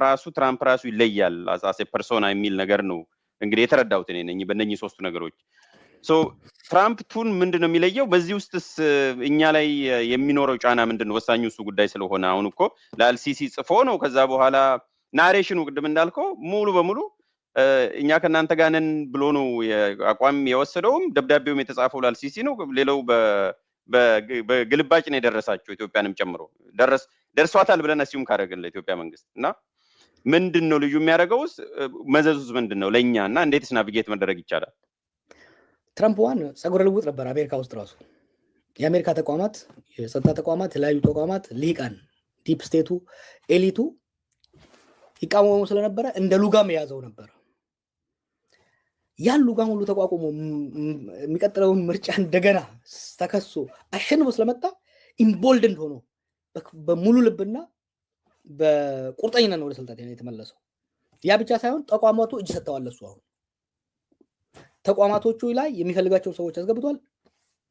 ራሱ ይለያል as a persona የሚል ነገር ነው እንግዲህ የተረዳሁት እኔ ነኝ በእነኚህ ሶስቱ ነገሮች። So ትራምፕ ቱን ምንድን ነው የሚለየው? በዚህ ውስጥስ እኛ ላይ የሚኖረው ጫና ምንድን ነው? ወሳኙ እሱ ጉዳይ ስለሆነ አሁን እኮ ለአልሲሲ ጽፎ ነው። ከዛ በኋላ narration ኑ ቅድም እንዳልከው ሙሉ በሙሉ እኛ ከእናንተ ጋር ነን ብሎ ነው አቋም የወሰደውም፣ ደብዳቤውም የተጻፈው ለአልሲሲ ነው። ሌላው በግልባጭ ነው የደረሳቸው፣ ኢትዮጵያንም ጨምሮ ደርሷታል ብለን assume ካደረግን ለኢትዮጵያ መንግስት። እና ምንድን ነው ልዩ የሚያደርገውስ፣ መዘዙስ ምንድን ነው ለእኛ እና እንዴትስ navigate መደረግ ይቻላል? ትራምፕ one ጸጉረ ልውጥ ነበር። አሜሪካ ውስጥ ራሱ የአሜሪካ ተቋማት፣ የጸጥታ ተቋማት፣ የተለያዩ ተቋማት፣ ልሂቃን፣ deep state ኡ፣ elite ኡ ይቃወሙ ስለነበረ እንደ ሉጋም የያዘው ነበር። ያን ሉጋም ሁሉ ተቋቁሞ የሚቀጥለውን ምርጫ እንደገና ተከሶ አሸንፎ ስለመጣ emboldened ሆኖ በሙሉ ልብና በቁርጠኝነት ነው ወደ ስልጣን የተመለሰው። ያ ብቻ ሳይሆን ተቋማቱ እጅ ሰጥተዋል። እሱ አሁን ተቋማቶቹ ላይ የሚፈልጋቸውን ሰዎች አስገብቷል።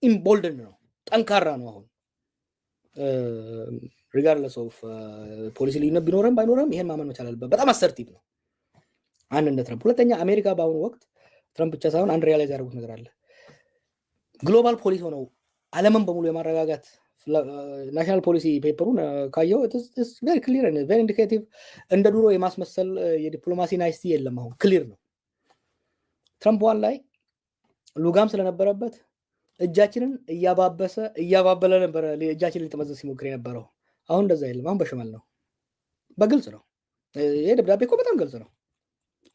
Emboldened ነው፣ ጠንካራ ነው። አሁን regardless of ፖሊሲ ልዩነት ቢኖረም ባይኖረም ይሄን ማመን መቻል አለበት። በጣም assertive ነው። አንድ እንደ ትረምፕ። ሁለተኛ፣ አሜሪካ በአሁኑ ወቅት ትረምፕ ብቻ ሳይሆን አንድ realize ያደረጉት ነገር አለ። Global police ሆነው ዓለምን በሙሉ የማረጋጋት national policy paper ኡን ካየው very clear, very indicative። እንደ ድሮ የማስመሰል የዲፕሎማሲ nicety የለም። አሁን clear ነው። ትረምፕ one ላይ ሉጋም ስለነበረበት እጃችንን እያባበሰ እያባበለ ነበረ እጃችንን ሊጠመዘዝ ሲሞክር የነበረው። አሁን እንደዛ የለም። አሁን በሽመል ነው፣ በግልጽ ነው። ይሄ ደብዳቤ እኮ በጣም ግልጽ ነው።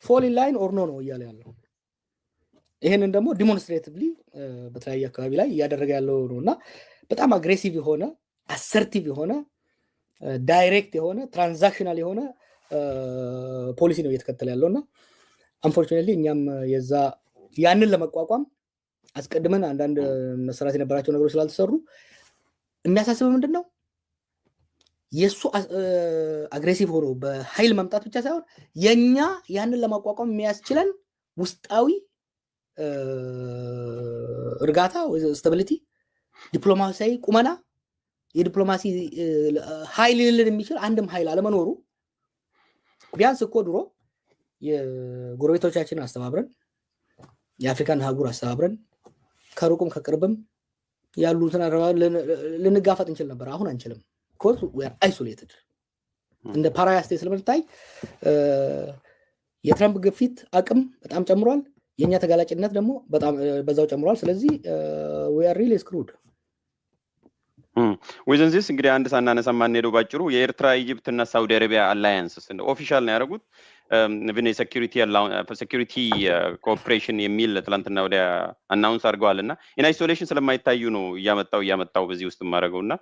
Fall in line or no ነው እያለ ያለው። ይሄንን ደግሞ demonstratively በተለያየ አካባቢ ላይ እያደረገ ያለው ነው እና በጣም aggressive የሆነ፣ assertive የሆነ፣ direct የሆነ፣ transactional የሆነ ፖሊሲ ነው እየተከተለ ያለው። እና unfortunately እኛም የዛ ያንን ለመቋቋም አስቀድመን አንዳንድ መሰራት የነበራቸው ነገሮች ስላልተሰሩ የሚያሳስበው ምንድን ነው? የእሱ aggressive ሆኖ በኃይል መምጣት ብቻ ሳይሆን የእኛ ያንን ለማቋቋም የሚያስችለን ውስጣዊ እርጋታ፣ stability፣ ዲፕሎማሲያዊ ቁመና፣ የዲፕሎማሲ ኃይል ሊልን የሚችል አንድም ኃይል አለመኖሩ። ቢያንስ እኮ ድሮ የጎረቤቶቻችንን አስተባብረን፣ የአፍሪካን አህጉር አስተባብረን፣ ከሩቅም ከቅርብም ያሉትን ልንጋፈጥ እንችል ነበር። አሁን አንችልም። 'Cause isolated እንደ pariah state ስለምንታይ የትራምፕ ግፊት አቅም በጣም ጨምሯል። የእኛ ተጋላጭነት ደግሞ በጣም በዛው ጨምሯል። ስለዚህ we are really screwed። Within this እንግዲህ አንድ ሳናነሳ የማንሄደው ባጭሩ የኤርትራ፣ Egypt እና ሳውዲ አረቢያ alliance official ነው ያደረጉት። Even የ security cooperation የሚል ትላንትና ወዲያ announce አድርገዋል። እና in isolation ስለማይታዩ ነው እያመጣው እያመጣው በዚህ ውስጥ የማደርገው። እና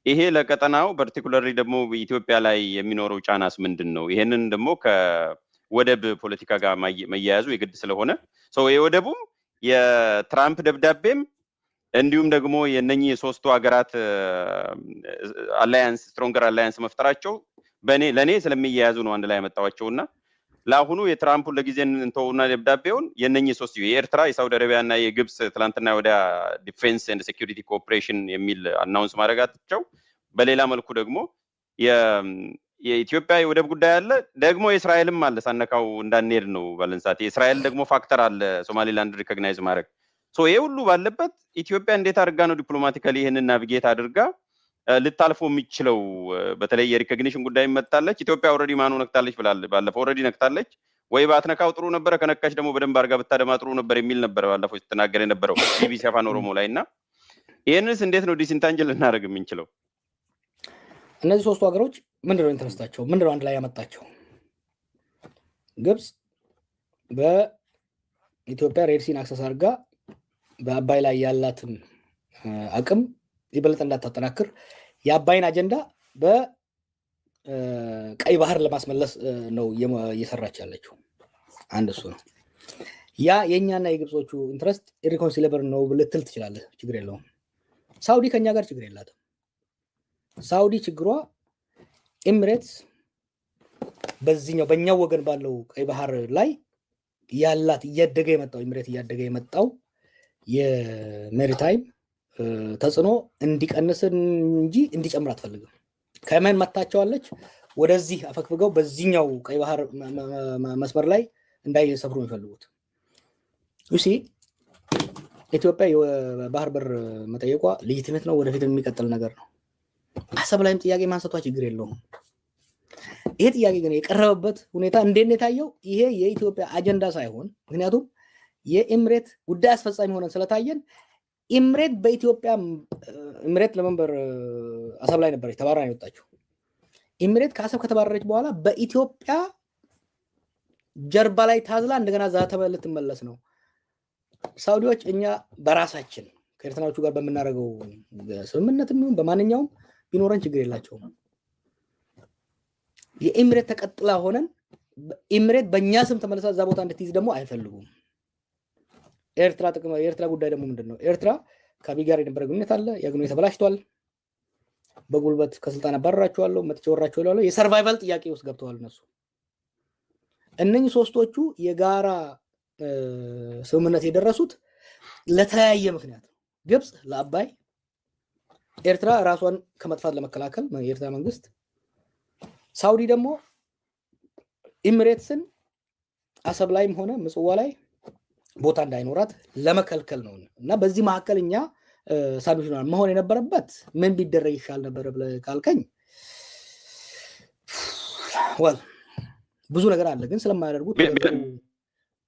ይሄ ለቀጠናው particularly ደግሞ ኢትዮጵያ ላይ የሚኖረው ጫናስ ምንድን ነው? ይሄንን ደግሞ ከወደብ ፖለቲካ ጋር መያያዙ የግድ ስለሆነ የወደቡም የትራምፕ ደብዳቤም እንዲሁም ደግሞ የነኚህ የሶስቱ ሀገራት alliance፣ stronger alliance መፍጠራቸው በእኔ ለእኔ ስለሚያያዙ ነው አንድ ላይ ያመጣኋቸው። እና ለአሁኑ የትራምፑን ለጊዜ እንተውና ደብዳቤውን የነኚህ ሶስት የኤርትራ፣ የሳውዲ አረቢያ እና የግብፅ ትላንትና ወዲያ defense and security cooperation የሚል announce ማድረጋቸው፣ በሌላ መልኩ ደግሞ የኢትዮጵያ የወደብ ጉዳይ አለ፣ ደግሞ የእስራኤልም አለ። ሳነካው እንዳንሄድ ነው ባለን ሰዓት የእስራኤል ደግሞ factor አለ፣ ሶማሌላንድ recognize ማድረግ። ይሄ ሁሉ ባለበት ኢትዮጵያ እንዴት አድርጋ ነው diplomatically ይህንን navigate አድርጋ ልታልፈው የሚችለው? በተለይ የ recognition ጉዳይ መጣለች። ኢትዮጵያ already ማኑ ነክታለች ብላል። ባለፈው already ነክታለች። ወይ ባትነካው ጥሩ ነበረ፣ ከነካች ደግሞ በደንብ አድርጋ ብታደማ ጥሩ ነበር የሚል ነበረ ባለፈው ስትናገር የነበረው ቢቢሲ አፋን ኦሮሞ ላይ። እና ይህንንስ እንዴት ነው disentangle ልናደርግ የምንችለው? እነዚህ ሶስቱ ሀገሮች ምንድነው interest ኣቸው? ምንድነው አንድ ላይ ያመጣቸው? ግብፅ በኢትዮጵያ Red Sea ን access አድርጋ በአባይ ላይ ያላትን አቅም የበለጠ እንዳታጠናክር የአባይን አጀንዳ በቀይ ባህር ለማስመለስ ነው እየሰራች ያለችው። አንድ እሱ ነው። ያ የእኛና የግብጾቹ interest irreconcilable ነው ልትል ትችላለህ። ችግር የለውም። ሳውዲ ከኛ ጋር ችግር የላትም። ሳውዲ ችግሯ ኤሚሬትስ በዚህኛው በእኛው ወገን ባለው ቀይ ባህር ላይ ያላት እያደገ የመጣው ኤሚሬት እያደገ የመጣው የ maritime ተጽዕኖ እንዲቀንስ እንጂ እንዲጨምር አትፈልግም። ከየመን መታቸዋለች። ወደዚህ አፈግፍገው በዚህኛው ቀይ ባህር መስመር ላይ እንዳይሰፍሩ የሚፈልጉት። You see፣ ኢትዮጵያ የባህር በር መጠየቋ legitimate ነው፣ ወደፊት የሚቀጥል ነገር ነው። አሰብ ላይም ጥያቄ ማንሳቷ ችግር የለውም። ይሄ ጥያቄ ግን የቀረበበት ሁኔታ እንዴት ነው የታየው? ይሄ የኢትዮጵያ አጀንዳ ሳይሆን ምክንያቱም የኤምሬት ጉዳይ አስፈጻሚ ሆነን ስለታየን ኤምሬት በኢትዮጵያ ኤምሬት ለመንበር አሰብ ላይ ነበረች፣ ተባራ ነው የወጣችው። ኤምሬት ከአሰብ ከተባረረች በኋላ በኢትዮጵያ ጀርባ ላይ ታዝላ እንደገና ዛ ልትመለስ ነው። ሳውዲዎች እኛ በራሳችን ከኤርትራዎቹ ጋር በምናደርገው ስምምነት ይሁን በማንኛውም ቢኖረን ችግር የላቸውም። የኤሚሬት ተቀጥላ ሆነን ኤሚሬት በእኛ ስም ተመልሳ እዛ ቦታ እንድትይዝ ደግሞ አይፈልጉም። ኤርትራ ጥቅም የኤርትራ ጉዳይ ደግሞ ምንድን ነው? ኤርትራ ከአብይ ጋር የነበረ ግንኙነት አለ። ያ ግንኙነት ተበላሽቷል። በጉልበት ከስልጣን አባረራቸዋለሁ፣ መጥቼ ወራቸዋለሁ። የ survival ጥያቄ ውስጥ ገብተዋል እነሱ። እነኚህ ሶስቶቹ የጋራ ስምምነት የደረሱት ለተለያየ ምክንያት ነው። ግብፅ ለአባይ፣ ኤርትራ ራሷን ከመጥፋት ለመከላከል የኤርትራ መንግስት፣ ሳውዲ ደግሞ ኢሚሬትስን አሰብ ላይም ሆነ ምጽዋ ላይ ቦታ እንዳይኖራት ለመከልከል ነው። እና በዚህ መካከል እኛ ሳንዱች መሆን የነበረበት ምን ቢደረግ ይሻል ነበረ ብለህ ካልከኝ፣ well፣ ብዙ ነገር አለ፣ ግን ስለማያደርጉት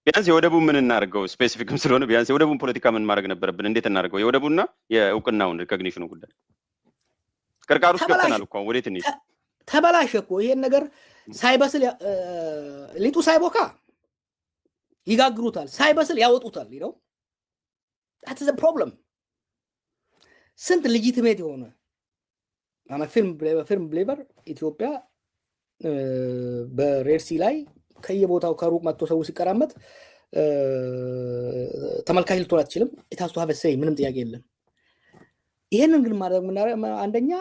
ቢያንስ የወደቡ ምን እናደርገው specific ም ስለሆነ ቢያንስ የወደቡን ፖለቲካ ምን ማድረግ ነበረብን? እንዴት እናደርገው? የወደቡና የእውቅናውን recognition ኑ ጉዳይ ቅርቃር ውስጥ ገብተናል እኮ፣ ወዴት እንሂድ? ተበላሸ እኮ። ይሄን ነገር ሳይበስል፣ ሊጡ ሳይቦካ ይጋግሩታል፣ ሳይበስል ያወጡታል ነው። That's the problem። ስንት legitimate የሆነ firm believer ኢትዮጵያ በ Red Sea ላይ ከየቦታው ከሩቅ መጥቶ ሰው ሲቀራመጥ ተመልካች ልትሆን አትችልም። It has to have a say፣ ምንም ጥያቄ የለም። ይሄንን ግን ማድረግ አንደኛ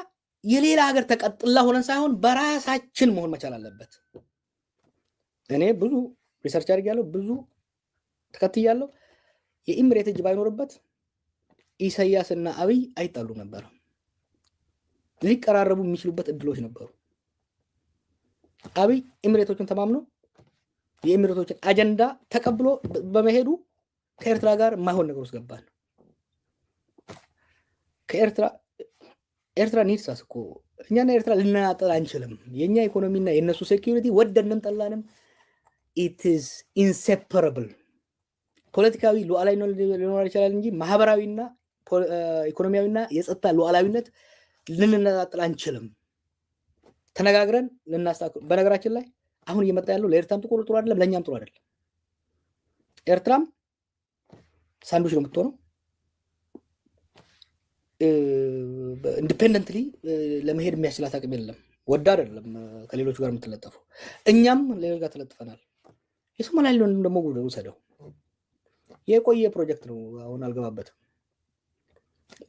የሌላ ሀገር ተቀጥላ ሆነን ሳይሆን በራሳችን መሆን መቻል አለበት። እኔ ብዙ research አድርጌያለሁ፣ ብዙ ተከትያለሁ። የኢሚሬት እጅ ባይኖርበት ኢሳያስ እና አብይ አይጣሉም ነበር። ሊቀራረቡ የሚችሉበት እድሎች ነበሩ። አብይ ኤሚሬቶችን ተማምኖ የኤሚሬቶችን አጀንዳ ተቀብሎ በመሄዱ ከኤርትራ ጋር የማይሆን ነገር ውስጥ ገባን። ከኤርትራ ኤርትራ needs us እኮ። እኛና ኤርትራ ልናጠል አንችልም። የእኛ ኢኮኖሚና የእነሱ security ወደድንም ጠላንም it's inseparable። ፖለቲካዊ ሉዓላዊነት ሊኖር ይችላል እንጂ ማህበራዊና ኢኮኖሚያዊና የጸጥታ ሉዓላዊነት ልንነጣጥል አንችልም። ተነጋግረን ልናስተካክል። በነገራችን ላይ አሁን እየመጣ ያለው ለኤርትራም ጥሩ ጥሩ አይደለም፣ ለእኛም ጥሩ አይደለም። ኤርትራም ሳንዱች ነው የምትሆነው። Independently ለመሄድ የሚያስችላት አቅም የለም። ወዳ አይደለም ከሌሎቹ ጋር የምትለጠፈው። እኛም ሌሎች ጋር ተለጥፈናል። የሶማሌላንድን ደግሞ ውሰደው፣ የቆየ ፕሮጀክት ነው። አሁን አልገባበትም።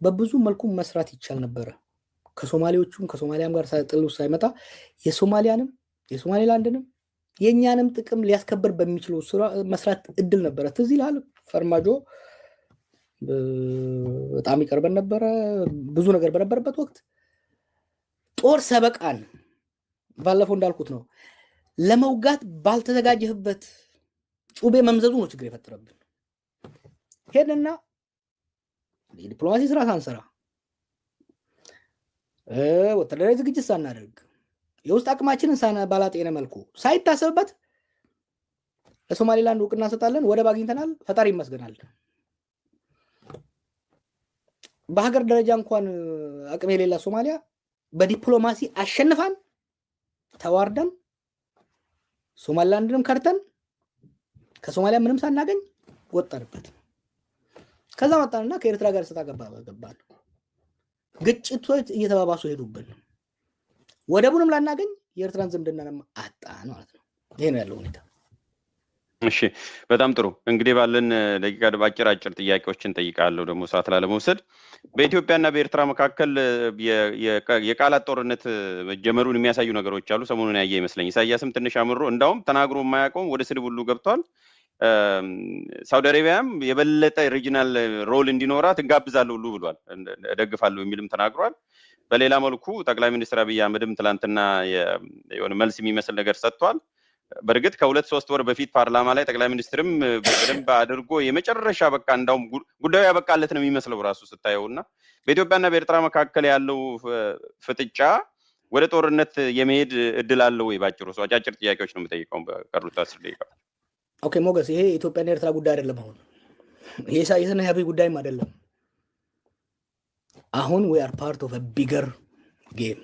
በብዙ መልኩ መስራት ይቻል ነበረ። ከሶማሌዎቹም ከሶማሊያም ጋር ጥል ሳይመጣ የሶማሊያንም የሶማሌላንድንም የእኛንም ጥቅም ሊያስከብር በሚችሉ መስራት እድል ነበረ። ትዝ ይልሃል፣ ፈርማጆ በጣም ይቀርበን ነበረ። ብዙ ነገር በነበረበት ወቅት ጦር ሰበቃን ባለፈው እንዳልኩት ነው፣ ለመውጋት ባልተዘጋጀህበት ጩቤ መምዘዙ ነው ችግር የፈጠረብን። ሄድንና የዲፕሎማሲ ስራ ሳንሰራ፣ ወታደራዊ ዝግጅት ሳናደርግ፣ የውስጥ አቅማችንን ባላጤነ መልኩ ሳይታሰብበት ለሶማሌላንድ እውቅና እንሰጣለን፣ ወደብ አግኝተናል፣ ፈጣሪ ይመስገናል። በሀገር ደረጃ እንኳን አቅም የሌላ ሶማሊያ በዲፕሎማሲ አሸንፋን ተዋርደን ሶማሊላንድንም ከድተን ከሶማሊያ ምንም ሳናገኝ ወጣንበት። ከዛ መጣንና ከኤርትራ ጋር ሰጣ ገባን። ግጭቶች እየተባባሱ ሄዱብን። ወደቡንም ላናገኝ የኤርትራን ዝምድናንም አጣን ማለት ነው። ይሄ ነው ያለው ሁኔታ። እሺ፣ በጣም ጥሩ። እንግዲህ ባለን ደቂቃ አጭር አጭር ጥያቄዎችን ጠይቃለሁ፣ ደግሞ ሰዓት ላለመውሰድ። በኢትዮጵያና በኤርትራ መካከል የቃላት ጦርነት መጀመሩን የሚያሳዩ ነገሮች አሉ። ሰሞኑን ያየ ይመስለኝ ኢሳያስም ትንሽ አምሮ እንዳውም ተናግሮ የማያውቀውም ወደ ስድብ ሁሉ ገብቷል። ሳውዲ አረቢያም የበለጠ regional role እንዲኖራት እጋብዛለሁ ሁሉ ብሏል። እደግፋለሁ የሚልም ተናግሯል። በሌላ መልኩ ጠቅላይ ሚኒስትር አብይ አህመድም ትላንትና የሆነ መልስ የሚመስል ነገር ሰጥቷል። በእርግጥ ከ2-3 ወር በፊት ፓርላማ ላይ ጠቅላይ ሚኒስትርም በደንብ አድርጎ የመጨረሻ በቃ እንዳውም ጉዳዩ ያበቃለት ነው የሚመስለው ራሱ ስታየው። እና በኢትዮጵያና በኤርትራ መካከል ያለው ፍጥጫ ወደ ጦርነት የመሄድ እድል አለው ወይ? ባጭሩ ሰው አጫጭር ጥያቄዎች ነው የምጠይቀው በቀሩት 10 ደቂቃ። Okay ሞገስ፣ ይሄ የኢትዮጵያና የኤርትራ ጉዳይ አይደለም። አሁን የኢሳያስና የአብይ ጉዳይም አይደለም። አሁን we are part of bigger game።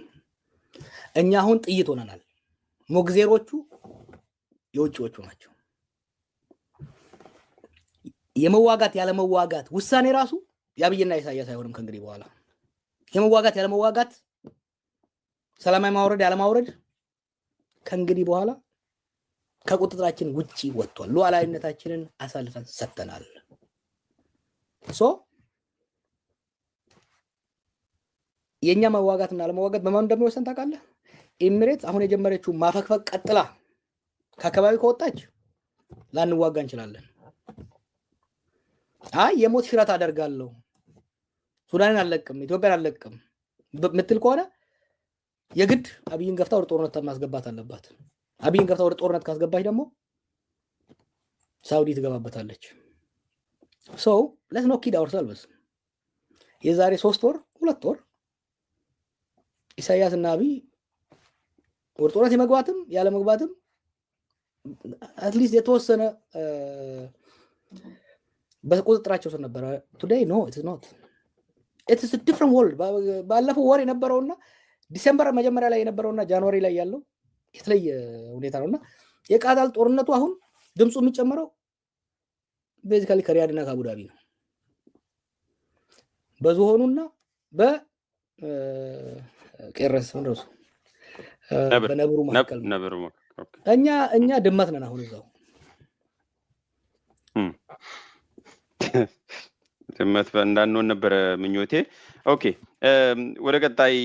እኛ አሁን ጥይት ሆነናል። ሞግዜሮቹ የውጭዎቹ ናቸው። የመዋጋት ያለመዋጋት ውሳኔ ራሱ የአብይና የኢሳያስ አይሆንም ከእንግዲህ በኋላ። የመዋጋት ያለመዋጋት፣ ሰላማዊ ማውረድ ያለማውረድ ከእንግዲህ በኋላ ከቁጥጥራችን ውጪ ወጥቷል። ሉዓላዊነታችንን አሳልፈን ሰጥተናል። So የእኛ መዋጋትና አለመዋጋት በማን እንደሚወሰን ታውቃለህ? ኤሚሬትስ አሁን የጀመረችው ማፈግፈግ ቀጥላ ከአካባቢ ከወጣች ላንዋጋ እንችላለን። አይ የሞት ሽረት አደርጋለሁ፣ ሱዳንን አልለቅም፣ ኢትዮጵያን አልለቅም ምትል ከሆነ የግድ አብይን ገፍታ ወደ ጦርነት ማስገባት አለባት። አብይን ገፍታ ወደ ጦርነት ካስገባች ደግሞ ሳውዲ ትገባበታለች። So let's not kid ourselves። የዛሬ 3 ወር፣ 2 ወር ኢሳያስ እና አብይ ወደ ጦርነት የመግባትም ያለመግባትም at least የተወሰነ በቁጥጥራቸው ስር ነበረ። Today, no, it's not, it's different world። ባለፈው ወር የነበረውና December መጀመሪያ ላይ የነበረውና January ላይ ያለው የተለየ ሁኔታ ነው እና የቃጣል ጦርነቱ አሁን ድምፁ የሚጨመረው basically ከሪያድ እና ከአቡዳቢ ነው። በዝሆኑና በቄረስ ምንድነው በነብሩ መካከል ነው። እኛ ድመት ነን አሁን እዛው። ድመት እንዳንሆን ነበረ ምኞቴ። Okay፣ ወደ ቀጣይ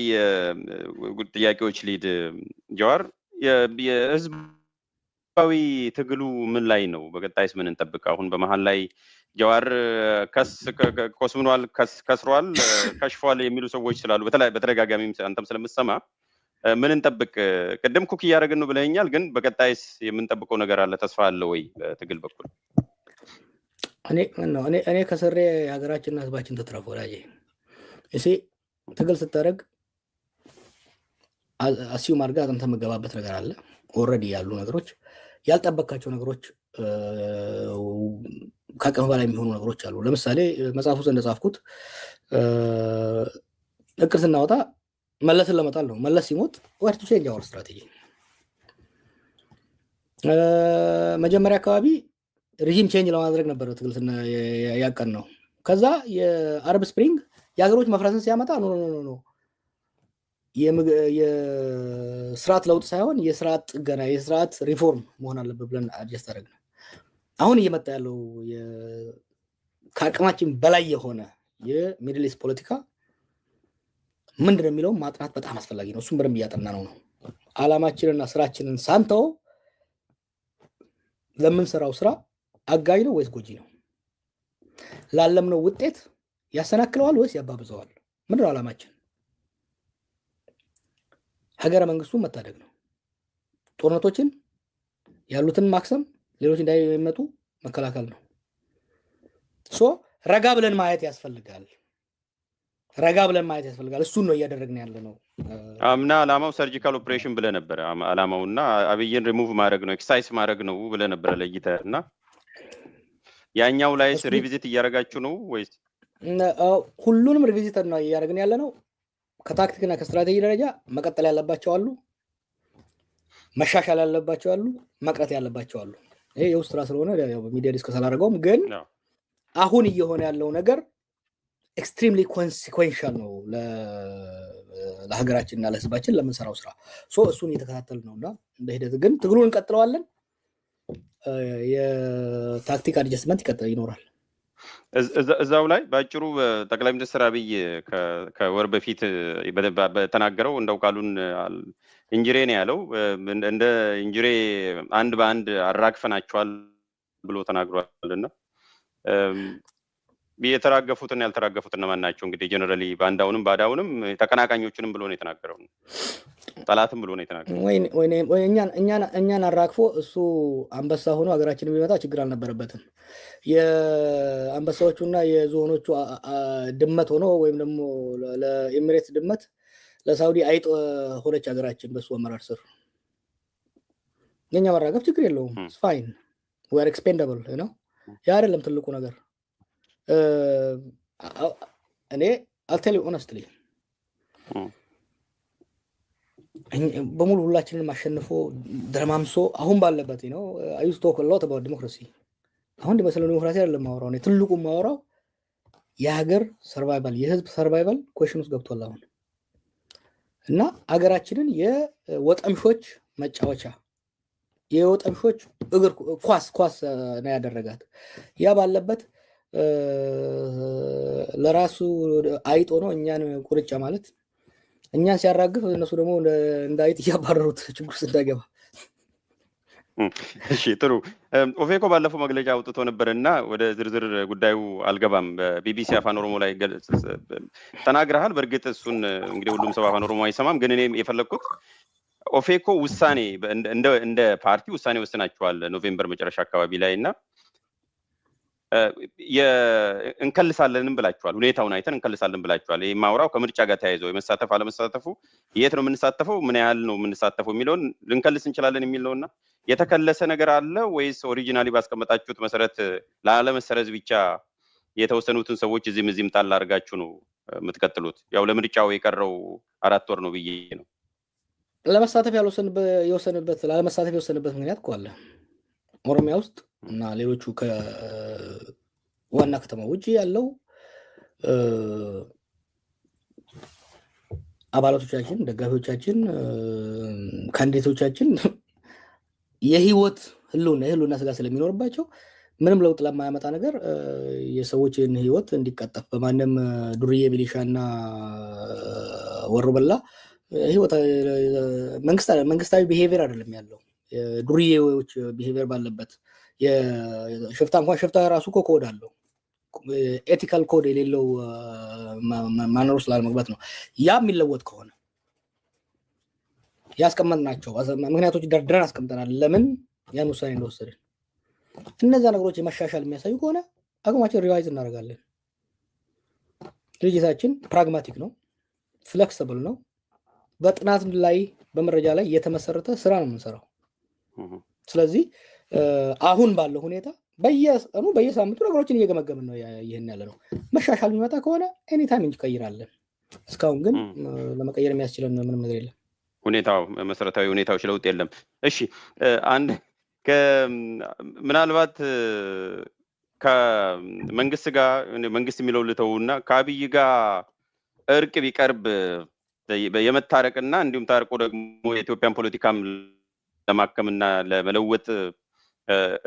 ጥያቄዎች ልሂድ ጀዋር፣ የህዝባዊ ትግሉ ምን ላይ ነው? በቀጣይስ ምን እንጠብቅ? አሁን በመሀል ላይ ጀዋር ከስ ኮስምኗል፣ ከስሯል፣ ከሽፏል የሚሉ ሰዎች ስላሉ በተደጋጋሚ አንተም ስለምሰማ ምን እንጠብቅ? ቅድም cook እያደረግን ነው ብለኸኛል፣ ግን በቀጣይስ የምንጠብቀው ነገር አለ? ተስፋ አለ ወይ በትግል በኩል? እኔ ከስሬ ሀገራችንና ህዝባችን ትትረፍ ወዳጄ። እሺ፣ ትግል ስታደርግ assume አድርገህ አጥንተህ የምገባበት ነገር አለ። Already ያሉ ነገሮች፣ ያልጠበካቸው ነገሮች፣ ከአቅም በላይ የሚሆኑ ነገሮች አሉ። ለምሳሌ መጽሐፍ ውስጥ እንደጻፍኩት እቅድ ስናወጣ መለስን ለመጣል ነው። መለስ ሲሞት we had to change our strategy። መጀመሪያ አካባቢ regime change ለማድረግ ነበረ ትግል ያቀን ነው። ከዛ የ Arab Spring የሀገሮች መፍረስን ሲያመጣ no, no, no፣ የስርዓት ለውጥ ሳይሆን የስርዓት ጥገና፣ የስርዓት ሪፎርም መሆን አለበት ብለን adjust አደረግን። አሁን እየመጣ ያለው ከአቅማችን በላይ የሆነ የ Middle East ፖለቲካ ምንድን ነው የሚለውን ማጥናት በጣም አስፈላጊ ነው። እሱም በደንብ እያጠና ነው። አላማችንና ስራችንን ሳንተው ለምንሰራው ስራ አጋዥ ነው ወይስ ጎጂ ነው? ላለምነው ውጤት ያሰናክለዋል ወይስ ያባብዘዋል? ምንድን ነው አላማችን? ሀገረ መንግስቱን መታደግ ነው። ጦርነቶችን ያሉትን ማክሰም፣ ሌሎች እንዳይመጡ መከላከል ነው። So ረጋ ብለን ማየት ያስፈልጋል። ረጋ ብለን ማየት ያስፈልጋል። እሱን ነው እያደረግን ያለ ነው። አምና አላማው surgical operation ብለህ ነበረ። አላማውና አብይን ሪሙቭ ማድረግ ነው፣ excise ማድረግ ነው ብለህ ነበረ ለይተህ። እና ያኛው ላይስ revisit እያደረጋችሁ ነው ወይስ? ሁሉንም revisit ነው እያደረግን ያለ ነው። ከታክቲክና ከስትራቴጂ ደረጃ መቀጠል ያለባቸው አሉ፣ መሻሻል ያለባቸው አሉ፣ መቅረት ያለባቸው አሉ። ይሄ የውስጥ ስራ ስለሆነ በሚዲያ discuss አላደረገውም። ግን አሁን እየሆነ ያለው ነገር extremely consequential ነው ለሀገራችን እና ለህዝባችን፣ ለምንሰራው ስራ። So እሱን እየተከታተልን ነው እና በሂደት ግን ትግሉን እንቀጥለዋለን። የ tactic adjustment ይቀጥል ይኖራል። እዛው ላይ በአጭሩ ጠቅላይ ሚኒስትር አብይ ከወር በፊት በተናገረው እንደው ቃሉን እንጅሬ ነው ያለው። እንደ እንጅሬ አንድ በአንድ አራግፈናቸዋል ብሎ ተናግሯል። እና የተራገፉትና ያልተራገፉት እነማን ናቸው? እንግዲህ generally ባንዳውንም ባዳውንም ተቀናቃኞቹንም ብሎ ነው የተናገረው። ጠላትም ብሎ ነው የተናገረው። እኛን አራግፎ እሱ አንበሳ ሆኖ ሀገራችንን ቢመጣ ችግር አልነበረበትም። የአንበሳዎቹና የዝሆኖቹ ድመት ሆኖ ወይም ደግሞ ለኤሚሬትስ ድመት፣ ለሳውዲ አይጥ ሆነች ሀገራችን በሱ አመራር ስር። የኛ መራገፍ ችግር የለውም። Fine, we're expendable ነው። ያ አይደለም ትልቁ ነገር። እኔ I'll tell you honestly፣ በሙሉ ሁላችንን አሸንፎ ደረማምሶ አሁን ባለበት ነው። I used to talk a lot about democracy። አሁን ስለ ዲሞክራሲ አይደለም ማወራው። ትልቁ ማወራው የሀገር survival፣ የህዝብ survival question ውስጥ ገብቷል አሁን። እና ሀገራችንን የወጠምሾች መጫወቻ፣ የወጠምሾች እግር ኳስ ኳስ ነው ያደረጋት። ያ ባለበት ለራሱ አይጥ ሆኖ እኛን ቁርጫ ማለት፣ እኛን ሲያራግፍ እነሱ ደግሞ እንደ አይጥ እያባረሩት ችግር ውስጥ እንዳይገባ። እሺ፣ ጥሩ። ኦፌኮ ባለፈው መግለጫ አውጥቶ ነበር እና ወደ ዝርዝር ጉዳዩ አልገባም። በቢቢሲ አፋን ኦሮሞ ላይ ተናግረሃል። በእርግጥ እሱን እንግዲህ ሁሉም ሰው አፋን ኦሮሞ አይሰማም። ግን እኔ የፈለግኩት ኦፌኮ ውሳኔ እንደ ፓርቲ ውሳኔ ወስናችኋል November መጨረሻ አካባቢ ላይ እና እንከልሳለንም ብላችኋል። ሁኔታውን አይተን እንከልሳለን ብላችኋል። ይህ ማውራው ከምርጫ ጋር ተያይዞ የመሳተፍ አለመሳተፉ፣ የት ነው የምንሳተፈው፣ ምን ያህል ነው የምንሳተፈው የሚለውን ልንከልስ እንችላለን የሚል ነው እና የተከለሰ ነገር አለ ወይስ originally ባስቀመጣችሁት መሰረት ላለመሰረዝ ብቻ የተወሰኑትን ሰዎች እዚህም እዚህም ጣል አድርጋችሁ ነው የምትቀጥሉት? ያው ለምርጫው የቀረው 4 ወር ነው ብዬ ነው። ለመሳተፍ የወሰንበት ላለመሳተፍ የወሰንበት ምክንያት እኮ አለ። ኦሮሚያ ውስጥ እና ሌሎቹ ከዋና ከተማ ውጭ ያለው አባላቶቻችን፣ ደጋፊዎቻችን፣ candidate ኦቻችን የህይወት ህልውና የህልውና ስጋት ስለሚኖርባቸው ምንም ለውጥ ለማያመጣ ነገር የሰዎችን ህይወት እንዲቀጠፍ በማንም ዱርዬ ሚሊሻ እና ወሮበላ ህይወት መንግስታዊ behavior አይደለም ያለው፣ ዱርዬዎች behavior ባለበት ሽፍታ እንኳን ሽፍታ ራሱ እኮ ኮድ አለው። Ethical code የሌለው manner ውስጥ ላለመግባት ነው። ያ የሚለወጥ ከሆነ ያስቀመጥናቸው ምክንያቶች ደርድረን አስቀምጠናል። ለምን ያን ውሳኔ እንደወሰድን እነዛ ነገሮች የመሻሻል የሚያሳዩ ከሆነ አቅማችን revise እናደርጋለን። ድርጅታችን pragmatic ነው፣ flexible ነው። በጥናት ላይ በመረጃ ላይ የተመሰረተ ስራ ነው የምንሰራው። ስለዚህ አሁን ባለው ሁኔታ በየቀኑ በየሳምንቱ ነገሮችን እየገመገምን ነው ይህን ያለ ነው። መሻሻል የሚመጣ ከሆነ anytime እንቀይራለን። እስካሁን ግን ለመቀየር የሚያስችለን ምንም ነገር የለም። ሁኔታው መሰረታዊ ሁኔታዎች ለውጥ የለም። እሺ፣ አንድ ምናልባት ከመንግስት ጋር፣ መንግስት የሚለው ልተውና፣ ከአብይ ጋር እርቅ ቢቀርብ የመታረቅና እንዲሁም ታርቆ ደግሞ የኢትዮጵያን ፖለቲካም ለማከምና ለመለወጥ